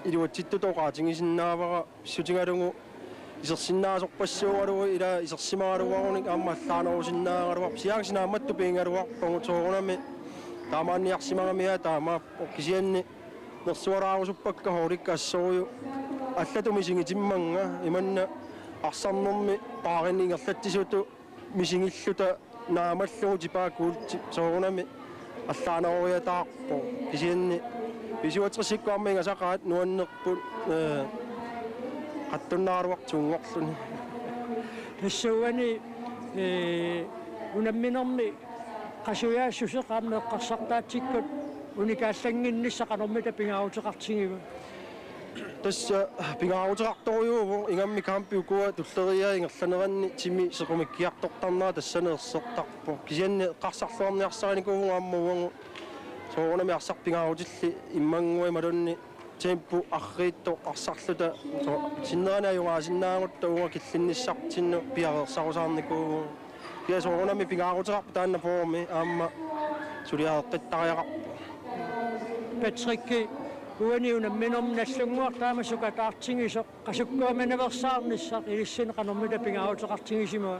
iluatsittutut oqaatigisinnaavara pissutigalugu isersinnaasorpassuugalugu ila isersimagaluarunik aamma allaanerusinnaagaluarpoq, chance naammattupigigaluarpagut soorunami taamaanniarsimagamiuk taamaappoq kisianni nersualaarusuppakka holdikka assorujuk allatut misigitimmannga imanna arsarnermi paarinni ingerlatsisutut misigilluta naamallugu tipaa kuultip soorunami allaaneroriataarpoq kisianni B syvogtresikkut aamma ingasaqaat nuannerput, eh, qatsunnaagaluartunngorluni. Tassa uani, eh, unamminermi qasujaassuseq aamma eqqarsartaatsikkut unikaallannginnissaq qanormita pingaaruteqartigiva? Tassa pingaaruteqartorujuuvoq ingammik kampit ukua tulleriiaat ingerlaneranni timi sequmikkiartortarnera tassani ersertarpoq. Kisianni eqqarsarluarniarsarinikuuvugut aamma uagut soorunami arsaq pingaarutillit immannguit imaluunniit tempo arriitsoq arsarluta so-, sinnerani ajugaasinnaagutta uunga killinnissartinnut piareersarusaarnikuuvugut. Kisianni soorunami pingaaruteqarpoq taanna formi aamma Suliareqqittariaqarpoq. Patrick, uani unamminermi Nagdlunguaq taama sukataartigisoq, qasukkuamanaversaarnissaq ilissinnut qanormita pingaaruteqartigisimava?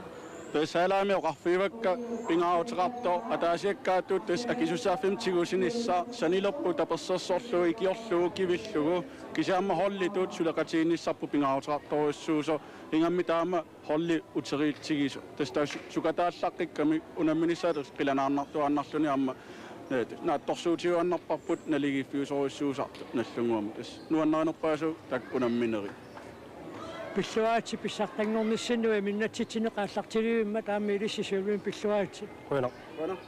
Tassa aamma oqarfigivakka pingaaruteqartoq ataasiakkaatut tassa akisussaaffimmik tigusinissaq, sanilerput tapersersorlugu, ikiorlugu, kivillugu, kisianni aamma holditut suleqatigiinnissarput pingaaruteqartorujussuusoq, ingammik taama holdi uteriitsigisoq. Tassa taava su-, sukataallaqqikkamik unamminissaata qilanaarnartuaannarluni aamma, eh, naatsorsuutigiuaannarparput naligiiffiusorujussuusartut Nagdlunguamut. Tassa nuannarinerpaasooq taakku unamminerit. Pilluaritsi pissartanngornissinnut iminnatsitsineq aallartilivimmat, aamma ilissi siullermik pilluaritsi. Qujanaq. Qujanaq.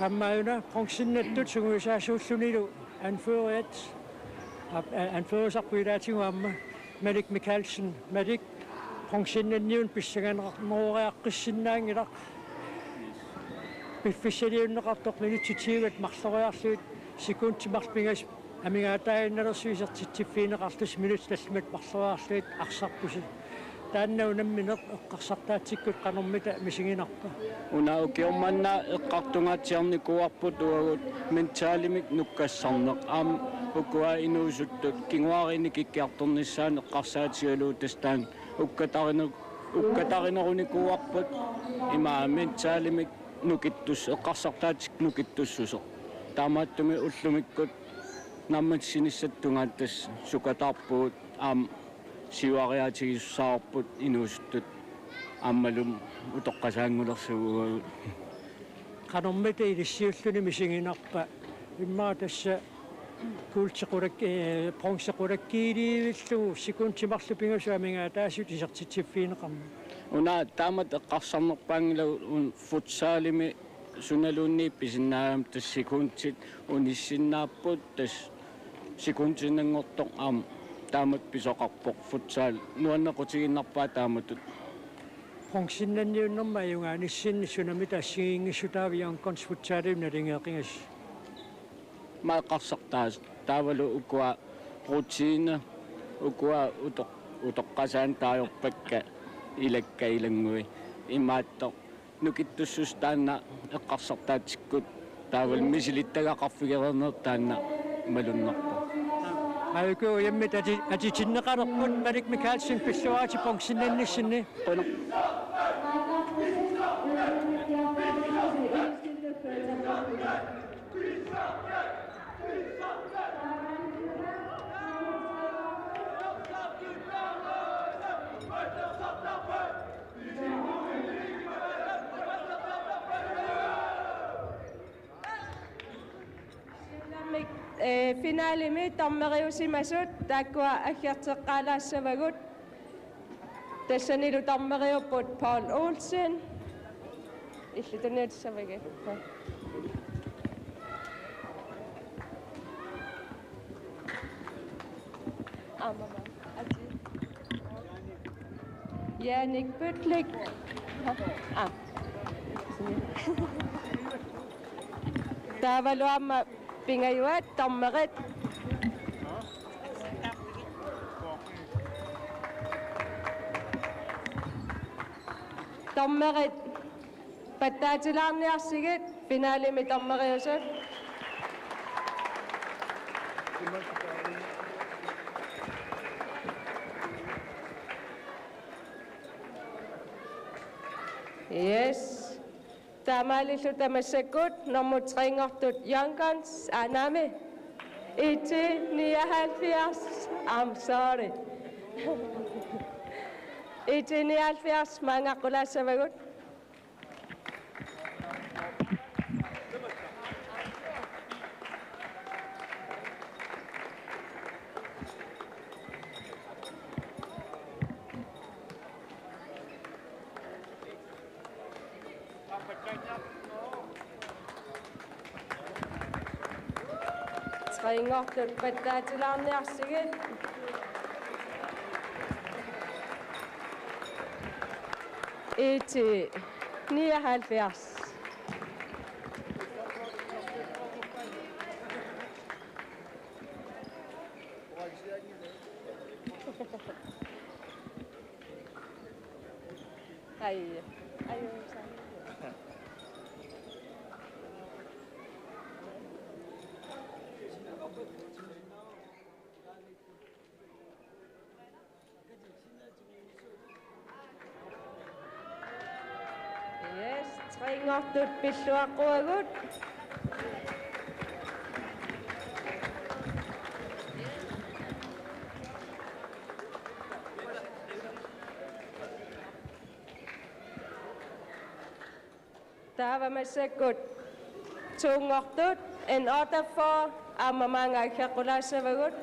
Aamma una bronzinnattut sungiusaasuullunilu anføreriat, ap-, a-, anførerisarput ilaatigut aamma Malik Mikaelsen, Malik, bronzinnanniunut pissanganaq-, -nngoriaqqissinnaanngilaq. Piffissaliunneqartoq minutsit tyvet marloriarlugit, sekundit marluk pingasut amigaataaginnalersuisertitsiffigineqarlusi minutsit tallimat marloriarlugit arsarpusi. Taanna unammineq eqqarsartaatsikkut qanormita misiginarpa? Una ukioq manna eqqartungaatsiarnikuuarput uagut mentalimik nukkassarneq. Aamma ukua inuusuttut kinguaariinnik ikkiartornissaannik eqqarsaatigalugu tassa taanna ukkatarineq-, ukkatarinerunikuuarput ima mentalimik nukittus-, eqqarsartaatsikkut nukittussuseq. Taamaattumik ullumikkut naammassinissatut tungaanut tassa sukataarpugut aamma siuariaatigisussaavarput inuusuttut aammalu utoqqasaanngulersugut. Qanormita ilissiulluni misiginarpa? Immaqa tassa kuulti qulak-, eh, bronzi qulakkiilivillugu sekundit marluk pingasut amigaataasut isertitsiffigineqarmat. Una taamatut eqqarsarnerpaanngilagut una futsalimi sunaluunniit pisinnaagami tassa sekundit unissinnaapput, tassa sekundinnanngortoq aamma taamatut pisoqarpoq futsal. Nuannequtigiinnarpaa taamatut. Bronzinnanniunnermi ajugaanissinni sunamita assigiinngissutaava Young Guns futsalimi naligeeqigassi? Aamma eqqarsartaaseq taavalu ukua rutine, ukua utoq-, utoqqasaanut taagorpakka ilakka ilanngui. Imaattoq nukittussuseq taanna eqqarsartaatsikkut taavalu misilittagaqarfigereerneq taanna malunnarpoq. Aajuku ujammik ati-, atitinneqalerput Malik Mikaelsen, pilluaritsi bronzinnannissinni. Qujanaq. Ee, finalemi dommeriusimasut taakkua aggerteqqaalaassavagut. Tassanilu dommeriupput Paul Olsen. Illit tunniutissavigit. Aamma. Ati. Jannik Pytlik. Ah. Taavalu aamma pingajuat dommerit. Dommerit. Pattaatilaarniarsigit finalemi dommeriusut. Yes. Taamaalilluta massakkut nummer tre-nngortut Young Guns, aa, naamik, I T nioghalvfjerds. I'm sorry. I T nioghalvfjerds maanngaqqulaassavagut. Tre-nngortut pattaatilaarniarsigit. IT nioghalvfjerds. Ai. Ai, Yes, tre-nngortut pilluaqquagut. Taava massakkut to-nngortut N otteogfyrre aamma maanga aggeqqulaassavagut.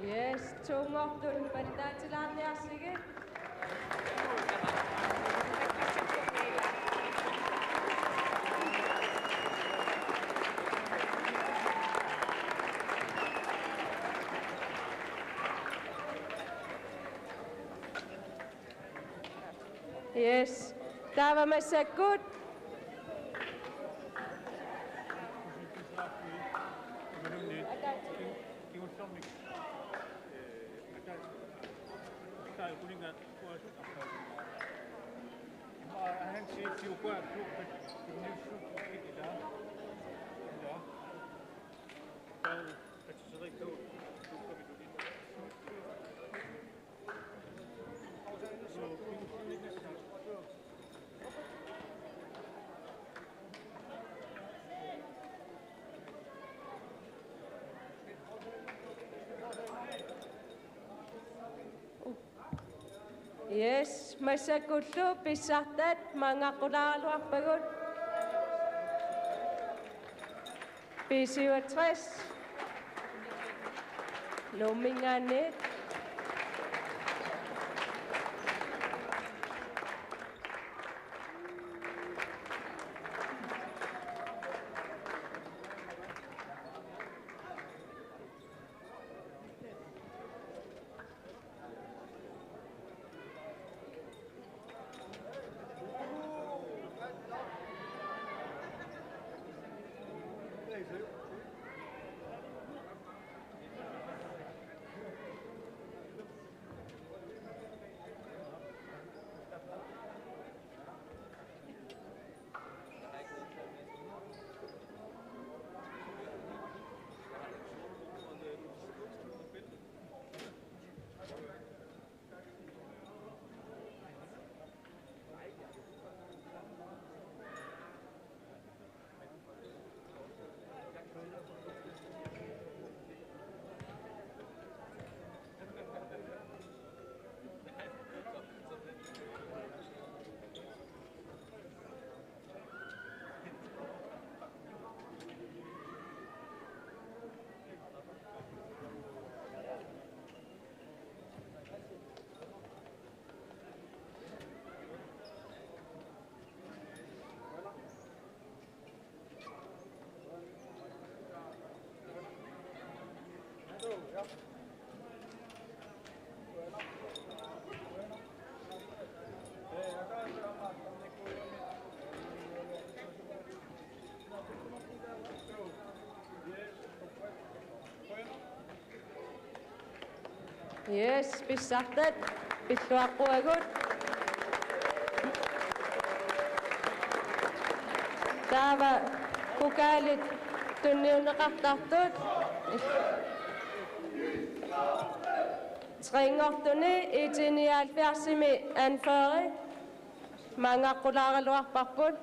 Yes, to-nngortut pattaatilaarniarsigit. Yes. Taava massakkut. Yes, massakkullu pissartat maanngaqqulaaraluarpagut. B syvogtres. Nuumminngaanniit. Yes, pissartat pilluaqquagut. Taava pokalit tunniunneqartartut. Tre-nngortuni I T nioghalvfjerdsimi anføreri maangaqqulaaraluarparput.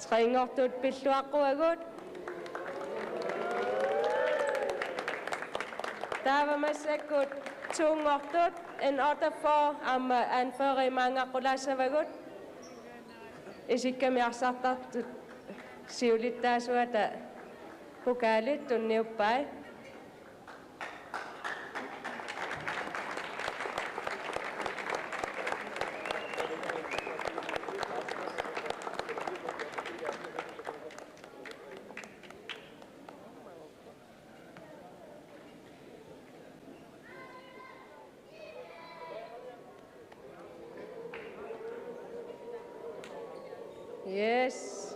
Tre-nngortut pilluaqquagut. Taava massakkut to-nngortut N otteogfyrre aamma anføreri maangaqqulaassavagut. Isikkami arsartartut siulittaasuata pokalit tunniuppai. Yes.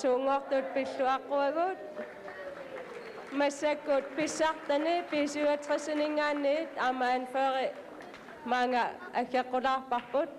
To-nngortut pilluaqquagut. Massakkut pissartani B syvogtresininngaanniit aamma anføreri maanga aggeqqulaarparput.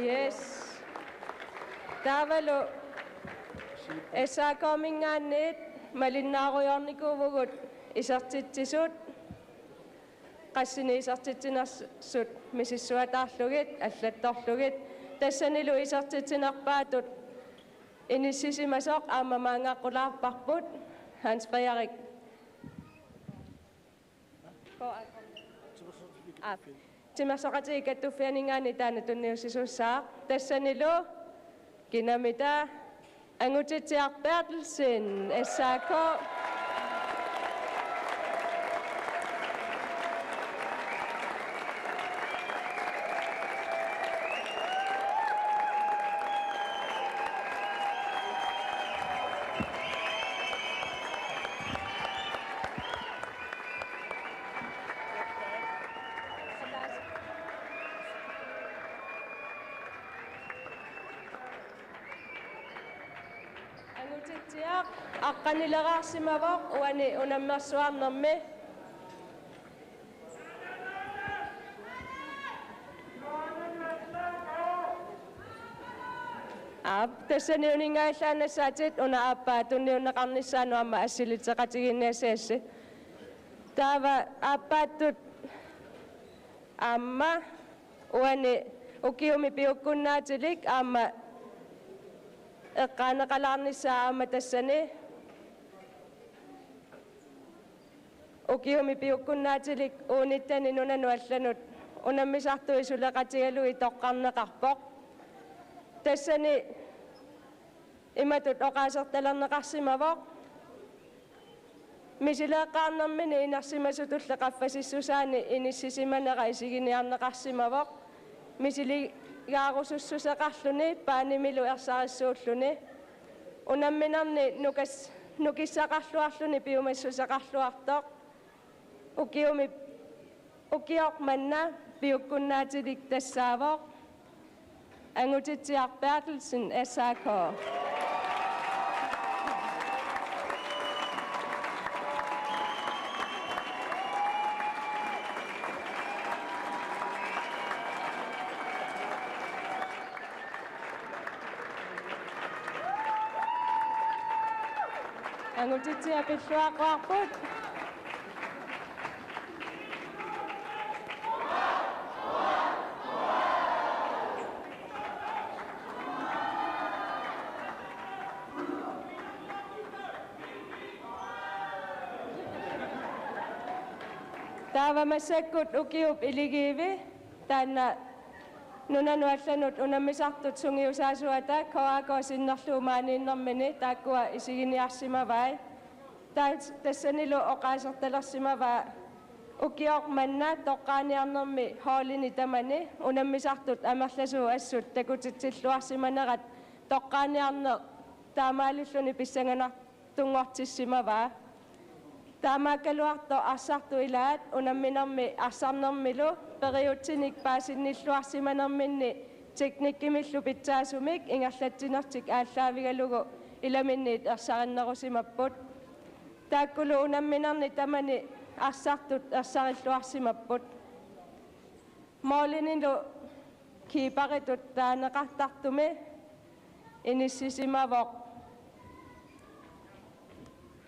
Yes. Taavalu S A K-minngaanniit malinnaarujoornikuuvugut isertitsisut, qassinik isertitsinersut misissuataarlugit allattorlugit. Tassanilu isertitsinerpaatut inissisimasoq aamma maangaqqulaarparput. Hans Frederik. Aap. Timersoqatigiit Kattuffianinngaanniit taanna tunniussisuussaaq. Tassanilu kinamita Angutitsiaq Berthelsen, S A K. Angutitsiaq aqqanileraarsimavoq uani unammersuarnermi. Aap, tassani uninngajallaannassaatit una aappaa tunniunneqarnissaanut aamma assilitseqatigiinniassassi. Taava aappaattut aamma uani ukiumi piukkunnaatilik aamma eqqaaneqalaarnissaa aamma tassani ukiumi piukkunnaatilik U nitten-i nunanut allanut unammisartui suleqatigalugit toqqarneqarpoq. Tassani imatut oqaasertalerneqarsimavoq: Misileeqqaarnermini inersimasutulli qaffasissusaani inissisimanera isiginiarneqarsimavoq. Misiligaarusussuseqarluni paanimilu ersarissuulluni. Unamminerni nukas-, nukissaqarluarluni piumassuseqarluartoq. Ukiumi, ukioq manna piukkunnaatilik tassaavoq Angutitsiaq Berthelsen, S A K. Angutitsiaq pilluaqquarput. Taava massakkut ukiup iligiivi taanna nunanut allanut unammisartut sungiusaasuata K A K sinnerlugu maaniinnermini taakkua isiginiarsimavai. Taas-, tassanilu oqaasertalersimavaa ukioq manna toqqaaniarnermi holdini tamani unammisartut amerlasuut assut takutitsilluarsimanerat toqqaaniarneq taamaalilluni pissanganartunngortissimavaa. Taamaakkaluartoq arsartut ilaat unamminermi arsarnermilu periutsinik paasinnilluarsimanerminni teknikkimillu pitsaasumik ingerlatsinertik aallaavigalugu ilaminniit ersarinnerusimapput. Taakkulu unamminerni tamani arsartut ersarilluarsimapput. Målinilu keeperitut taaneqartartumi inissisimavoq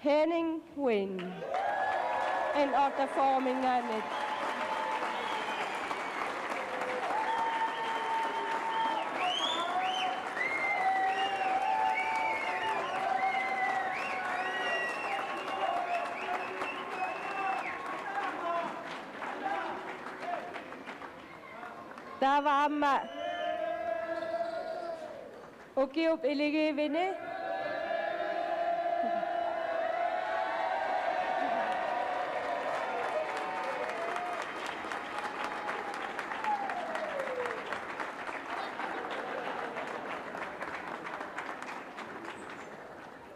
Henning Win. N otteogfyrre-minngaanniit. Taava aamma ukiup iligiivini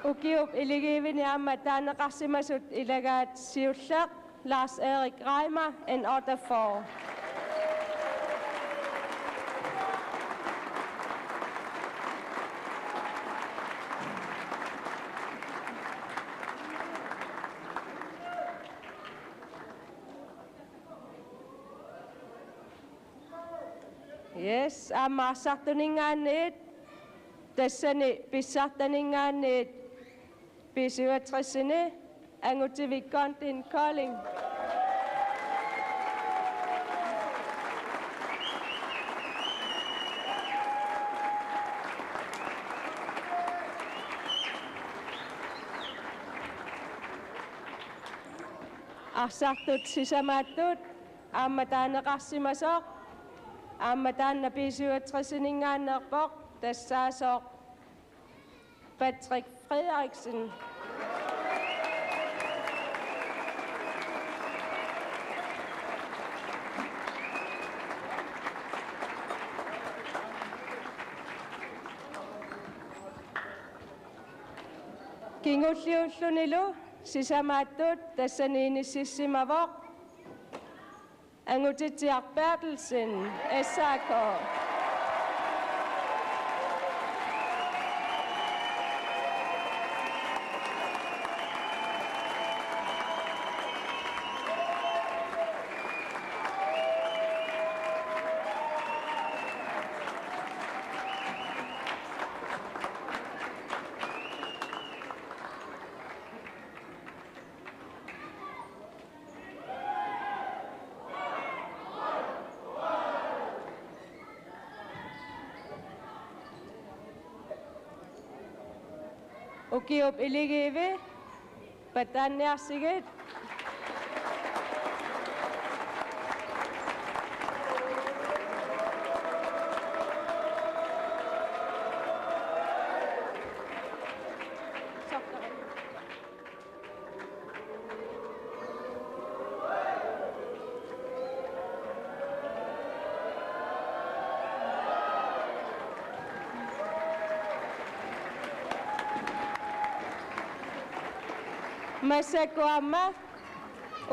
ukiup iligiivini aamma taaneqarsimasut ilagaat siulleq Lars Erik Reimer, N otteogfyrre. Yes, aamma arsartuninngaanniit, tassani pissartaninngaanniit B syvogtres-ini Angutivik Kondin, Kolding. Arsartut sisamaattut aamma taaneqarsimasoq, aamma taanna B syvogtres-ininngaanneerpoq, tassaasoq Patrick Frederiksen. Kingulliullunilu sisamaattut tassani inississimavoq Angutitsiaq Berthelsen, S A K. Ukiup iligiivi pataanniarsigit. Massakkut aamma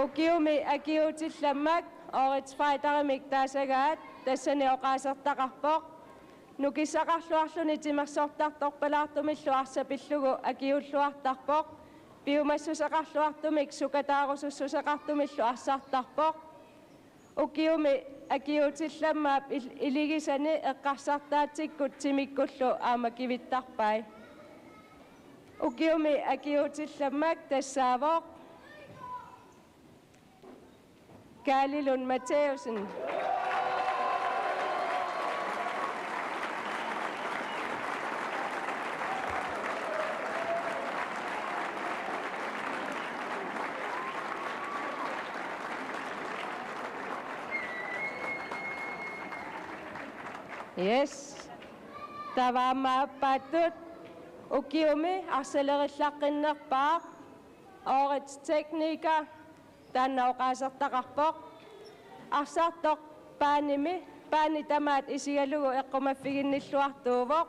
ukiumi akiuutillammak Årets Fighterimik taasagaat tassani oqaasertaqarpoq nukissaqarluarluni timersortartorpalaartumillu arsaq pillugu akiuulluartarpoq, piumassuseqarluartumik sukataarusussuseqartumillu arsartarpoq. Ukiumi akiuutillammaap il-, iligisani eqqarsartaatsikkut timikkullu aamma kivittarpai. Ukiumi akiuutillammak tassaavoq Kaali Lund Mathæussen. Yes. Taava aamma aappaattut ukiumi arsalerillaqqinnerpaaq Årets Tekniker taanna oqaasertaqarpoq. Arsartoq paanimi, paani tamaat isigalugu eqqumaffiginnilluartuuvoq.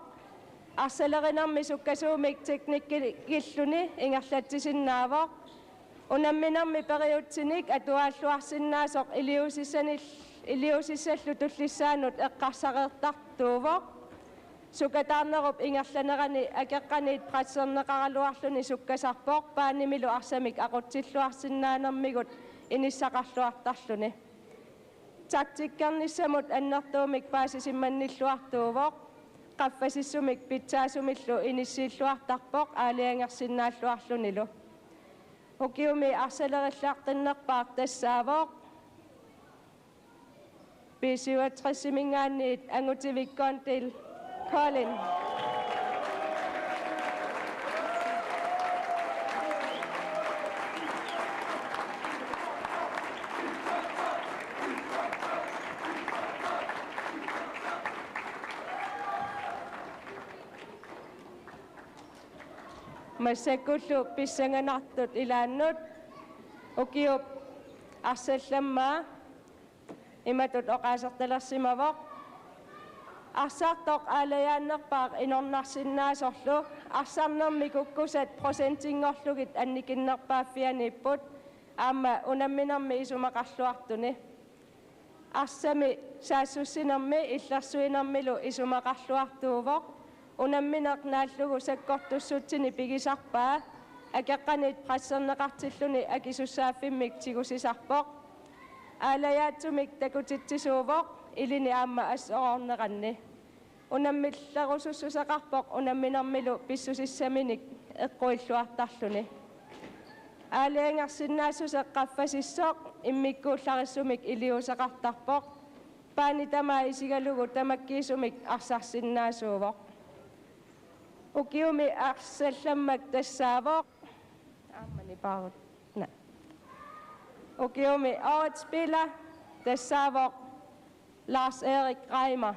Arsalerinermi sukkasuumik teknikkilluni ingerlatsisinnaavoq. Unamminermi periutsinik atuaalluarsinnaasoq iliuusissanil-, iliuusissallu tullissaanut eqqarsareertartuuvoq. Sukataarnerup ingerlanerani akeqqaniit presserneqaraluarluni sukkasarpoq paanimilu arsamik aqutsilluarsinnaanermigut inissaqarluartarluni. Taktikkernissamut annertuumik paasisimmannilluartuuvoq. Qaffasissumik pitsaasumillu inissiilluartarpoq aalajangersinnaalluarlunilu. Ukiumi arsalerillaqqinnerpaaq tassaavoq B syvogtres-iminngaanniit Angutivik Kondil Kolding. Massakkullu pissanganartut ilaannut ukiup arsallammaa imatut oqaasertalersimavoq: Arsartoq aalajaannerpaaq inornarsinnaasorlu arsarnermi kukkusat procentinngorlugit annikinnerpaaffianiipput aamma unamminermi isumaqarluartuni. Arsami saassussinermi illersuinermilu isumaqarluartuuvoq. Unammineq naallugu sakkortussutsini pigisarpaa akeqqaniit presserneqartilluni akisussaaffimmik tigusisarpoq. Aalajaatsumik takutitsisuuvoq ilini aamma assoroorneranni. Unammillerusussuseqarpoq unamminermilu pissusissaminik eqquilluartarluni. Aalajangersinnaassuseq qaffasissoq immikkuullarissumik iliuuseqartarpoq. Paani tamaat isigalugu tamakkiisumik arsarsinnaasuuvoq. Ukiumi arsallammak tassaavoq. Aammani paarut. Na. Ukiumi Årets Spiller tassaavoq Lars Erik Reimer.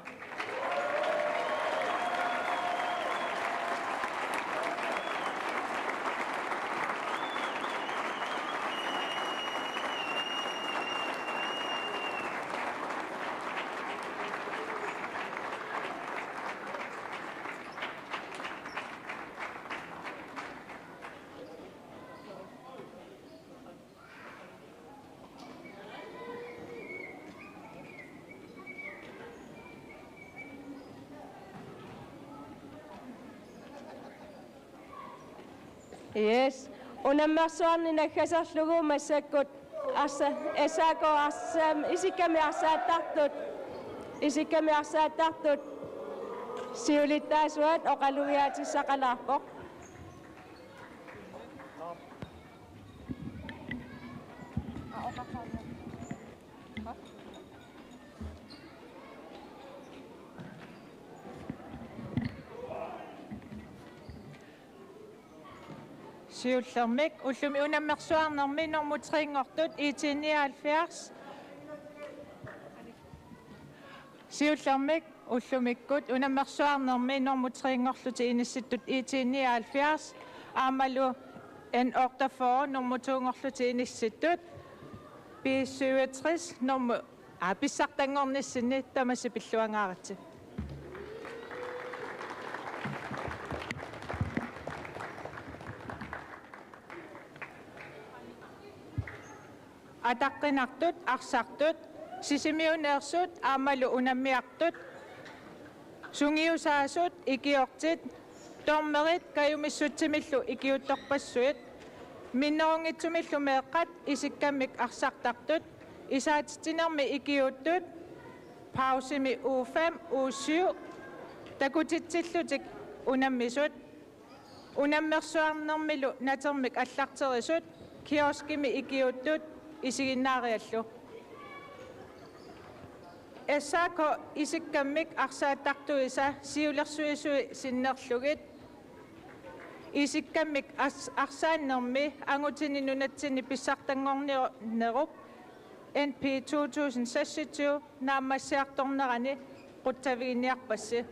Yes. Unammersuarni naggaserlugu massakkut arsa-, S A K arsa-, isikkamik arsaattartut, isikkamik arsaattartut siulittaasuat oqalugiaatissaqalaarpoq. Siullermik ullumi unammersuarnermi nummer tre-nngortut I T nioghalvfjerds. Siullermik ullumikkut unammersuarnermi nummer tre-nngorlutik inissittut I T nioghalvfjerds, aammalu N otteogfyrre nummer to-nngorlutik inissittut B syvogtres nummer, aa, pissartanngornissinni tamassi pilluangaaritsi. Ataqqinartut, arsartut, Sisimiuneersut aammalu unammiartut, sungiusaasut, ikiortit, dommerit kajumissutsimillu ikiuuttorpassuit, minnerunngitsumillu meeqqat isikkamik arsartartut, isaatitsinermi ikiuuttut, pausimi U fem, U syv, takutitsillutik unammisut, unammersuarnermilu natermik allarterisut, kioskimi ikiuuttut isiginnaariallu. S A K isikkamik arsaattartuisa siulersuisui sinnerlugit isikkamik as-, arsaannermi angutini nunatsinni pissartanngornerup N P to tusind seksogtyve naammassiartornerani qutsaviginiarpassi.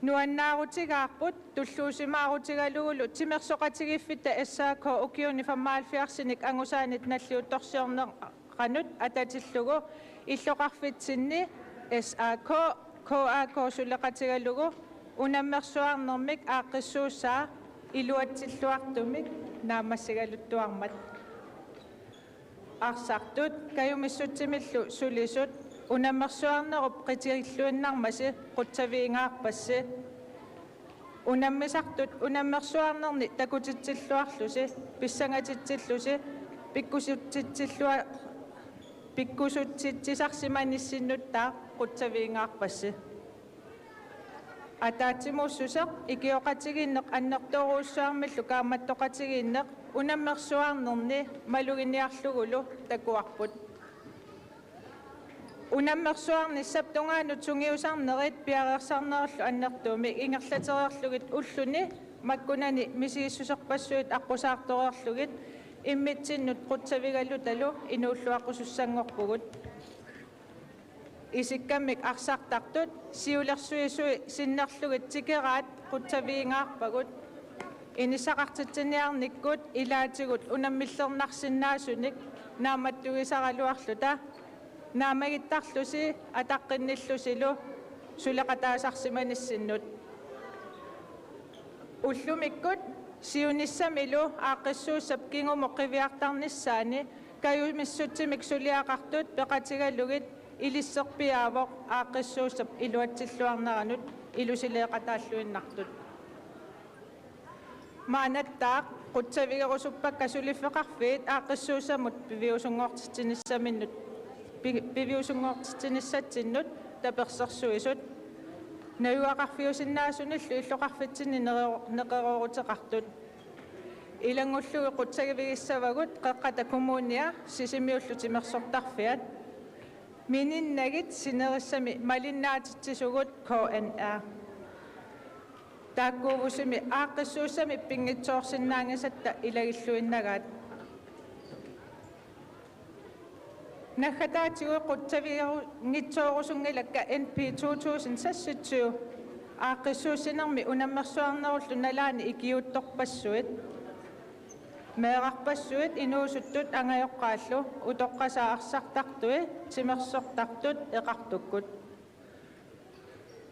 Nuannaarutigaarput tulluusimaarutigalugulu timersoqatigiiffitta S A K ukiuni femoghalvfjerdsinik angusaanit nalliuttorsiorneranut atatillugu illoqarfitsinni S A K, K A K suleqatigalugu unammersuarnermik aaqqissuussaa iluatsilluartumik naammassigaluttuarmat. Arsartut kajumissutsimillu sulisut unammersuarnerup qitigilluinnarmasi qutsavigingaarpassi. Unammisartut unammersuarnerni takutitsilluarlusi, pissangatitsillusi, pikkusutitsillua-, pikkusutitsisarsimanissinnuttaaq qutsavigingaarpassi. Ataatsimuussuseq ikioqatigiinneq annertoorujussuarmillu kaammattoqatigiinneq unammersuarnerni maluginiarlugulu takuarput. Unammersuarnissap tungaanut sungiusarnerit piareersarnerullu annertuumik ingerlatereerlugit ulluni makkunani misigissuserpassuit aqqusaartoreerlugit immitsinnut qutsavigalutalu inuulluaqqusussanngorpugut. Isikkamik arsartartut siulersuisui sinnerlugit tikeraat qutsavigingaarpagut. Inissaqartitsiniarnikkut ilaatigut unammillernarsinnaasunik naammattugisaraluarluta naammagittarlusi ataqqinnillusilu suleqataasarsimanissinnut. Ullumikkut siunissamilu aaqqissuussap kingumut qiviartarnissaani kajumissutsimik suliaqartut peqatigalugit ilisserpiaavoq aaqqissuussap iluatsilluarneranut ilusileeqataalluinnartut. Maannattaaq qutsavigerusuppakka suliffeqarfiit aaqqissuussamut piviusunngortitsinissaminnut pi-, piviusunngortitsinissatsinnut tapersersuisut najugaqarfiusinnaasunillu illoqarfitsinni nero-, neqerooruteqartut. Ilanngullugu qutsavigissavagut Qeqqata Kommunia Sisimiullu timersortarfiat. Mininnagit sinerissami malinnaatitsisugut K N R. Taakkuuvusi aaqqissuussamik pinngitsoorsinnaanngisatta ilagilluinnagaat. Naggataatigut qutsaviginngitsoorusunngilakka N P to tusind seksogtyve aaqqissuussinermi unammersuarnerullu nalaani ikiuuttorpassuit. Meerarpassuit inuusuttut angajoqqaallu utoqqasaat arsartartui timersortartut eqartukkut.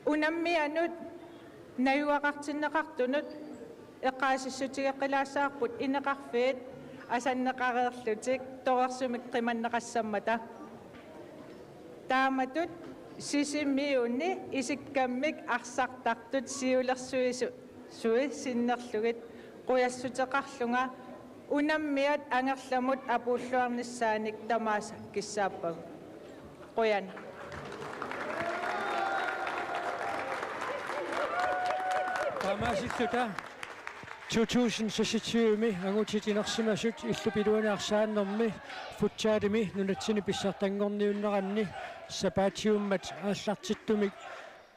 Unammianut najugaqartinneqartunut eqqaasissutigeqqilaassavarput ineqarfiit asanneqareerlutik torersumik qimanneqassammata. Taamatut Sisimiuni isikkammik arsartartut siulersuisu-, sui sinnerlugit qujassuteqarlunga unammiat angerlamut apuulluarnissaanik tamaasa kissaappagut. Qujan. Taamaasilluta to tusind seksogtyve-mi angutit inersimasut illup iluani arsaannermi futsalimi nunatsinni pissartanngorniunneranni sapaatiummat aallartittumik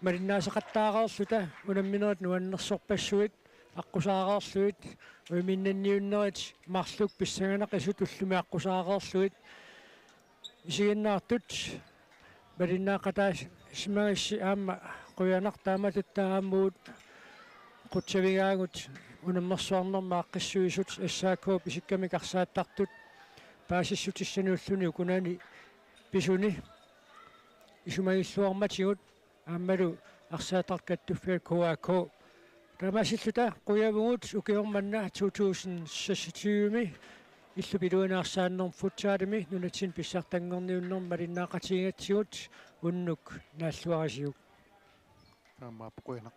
malinnaasaqattaareerluta unamminerit nuannersorpassuit aqqusaareerlugit uimiinnanniunnerit marluk pissanganaqisut ullumi aqqusaareerlugit isiginnaartut malinnaaqataasimagassi aamma qujanaq taamatut aamma uagut qutsavigaagut unammersuarnermi aaqqissuisut S A K-p isikkamik arsaattartut paasissutissanik ulluni ukunani pisuni isumagilluarmatigut aammalu arsaattartut kattuffiat K A K. Taamaasilluta qujavugut ukioq manna to tusind seksogtyve-mi illup iluani arsaannermi futsalimi nunatsinni pissartanngorniunnermi malinnaaqatigigatsigut unnuk naalluarisiuk. Taamaappoq, qujanaq.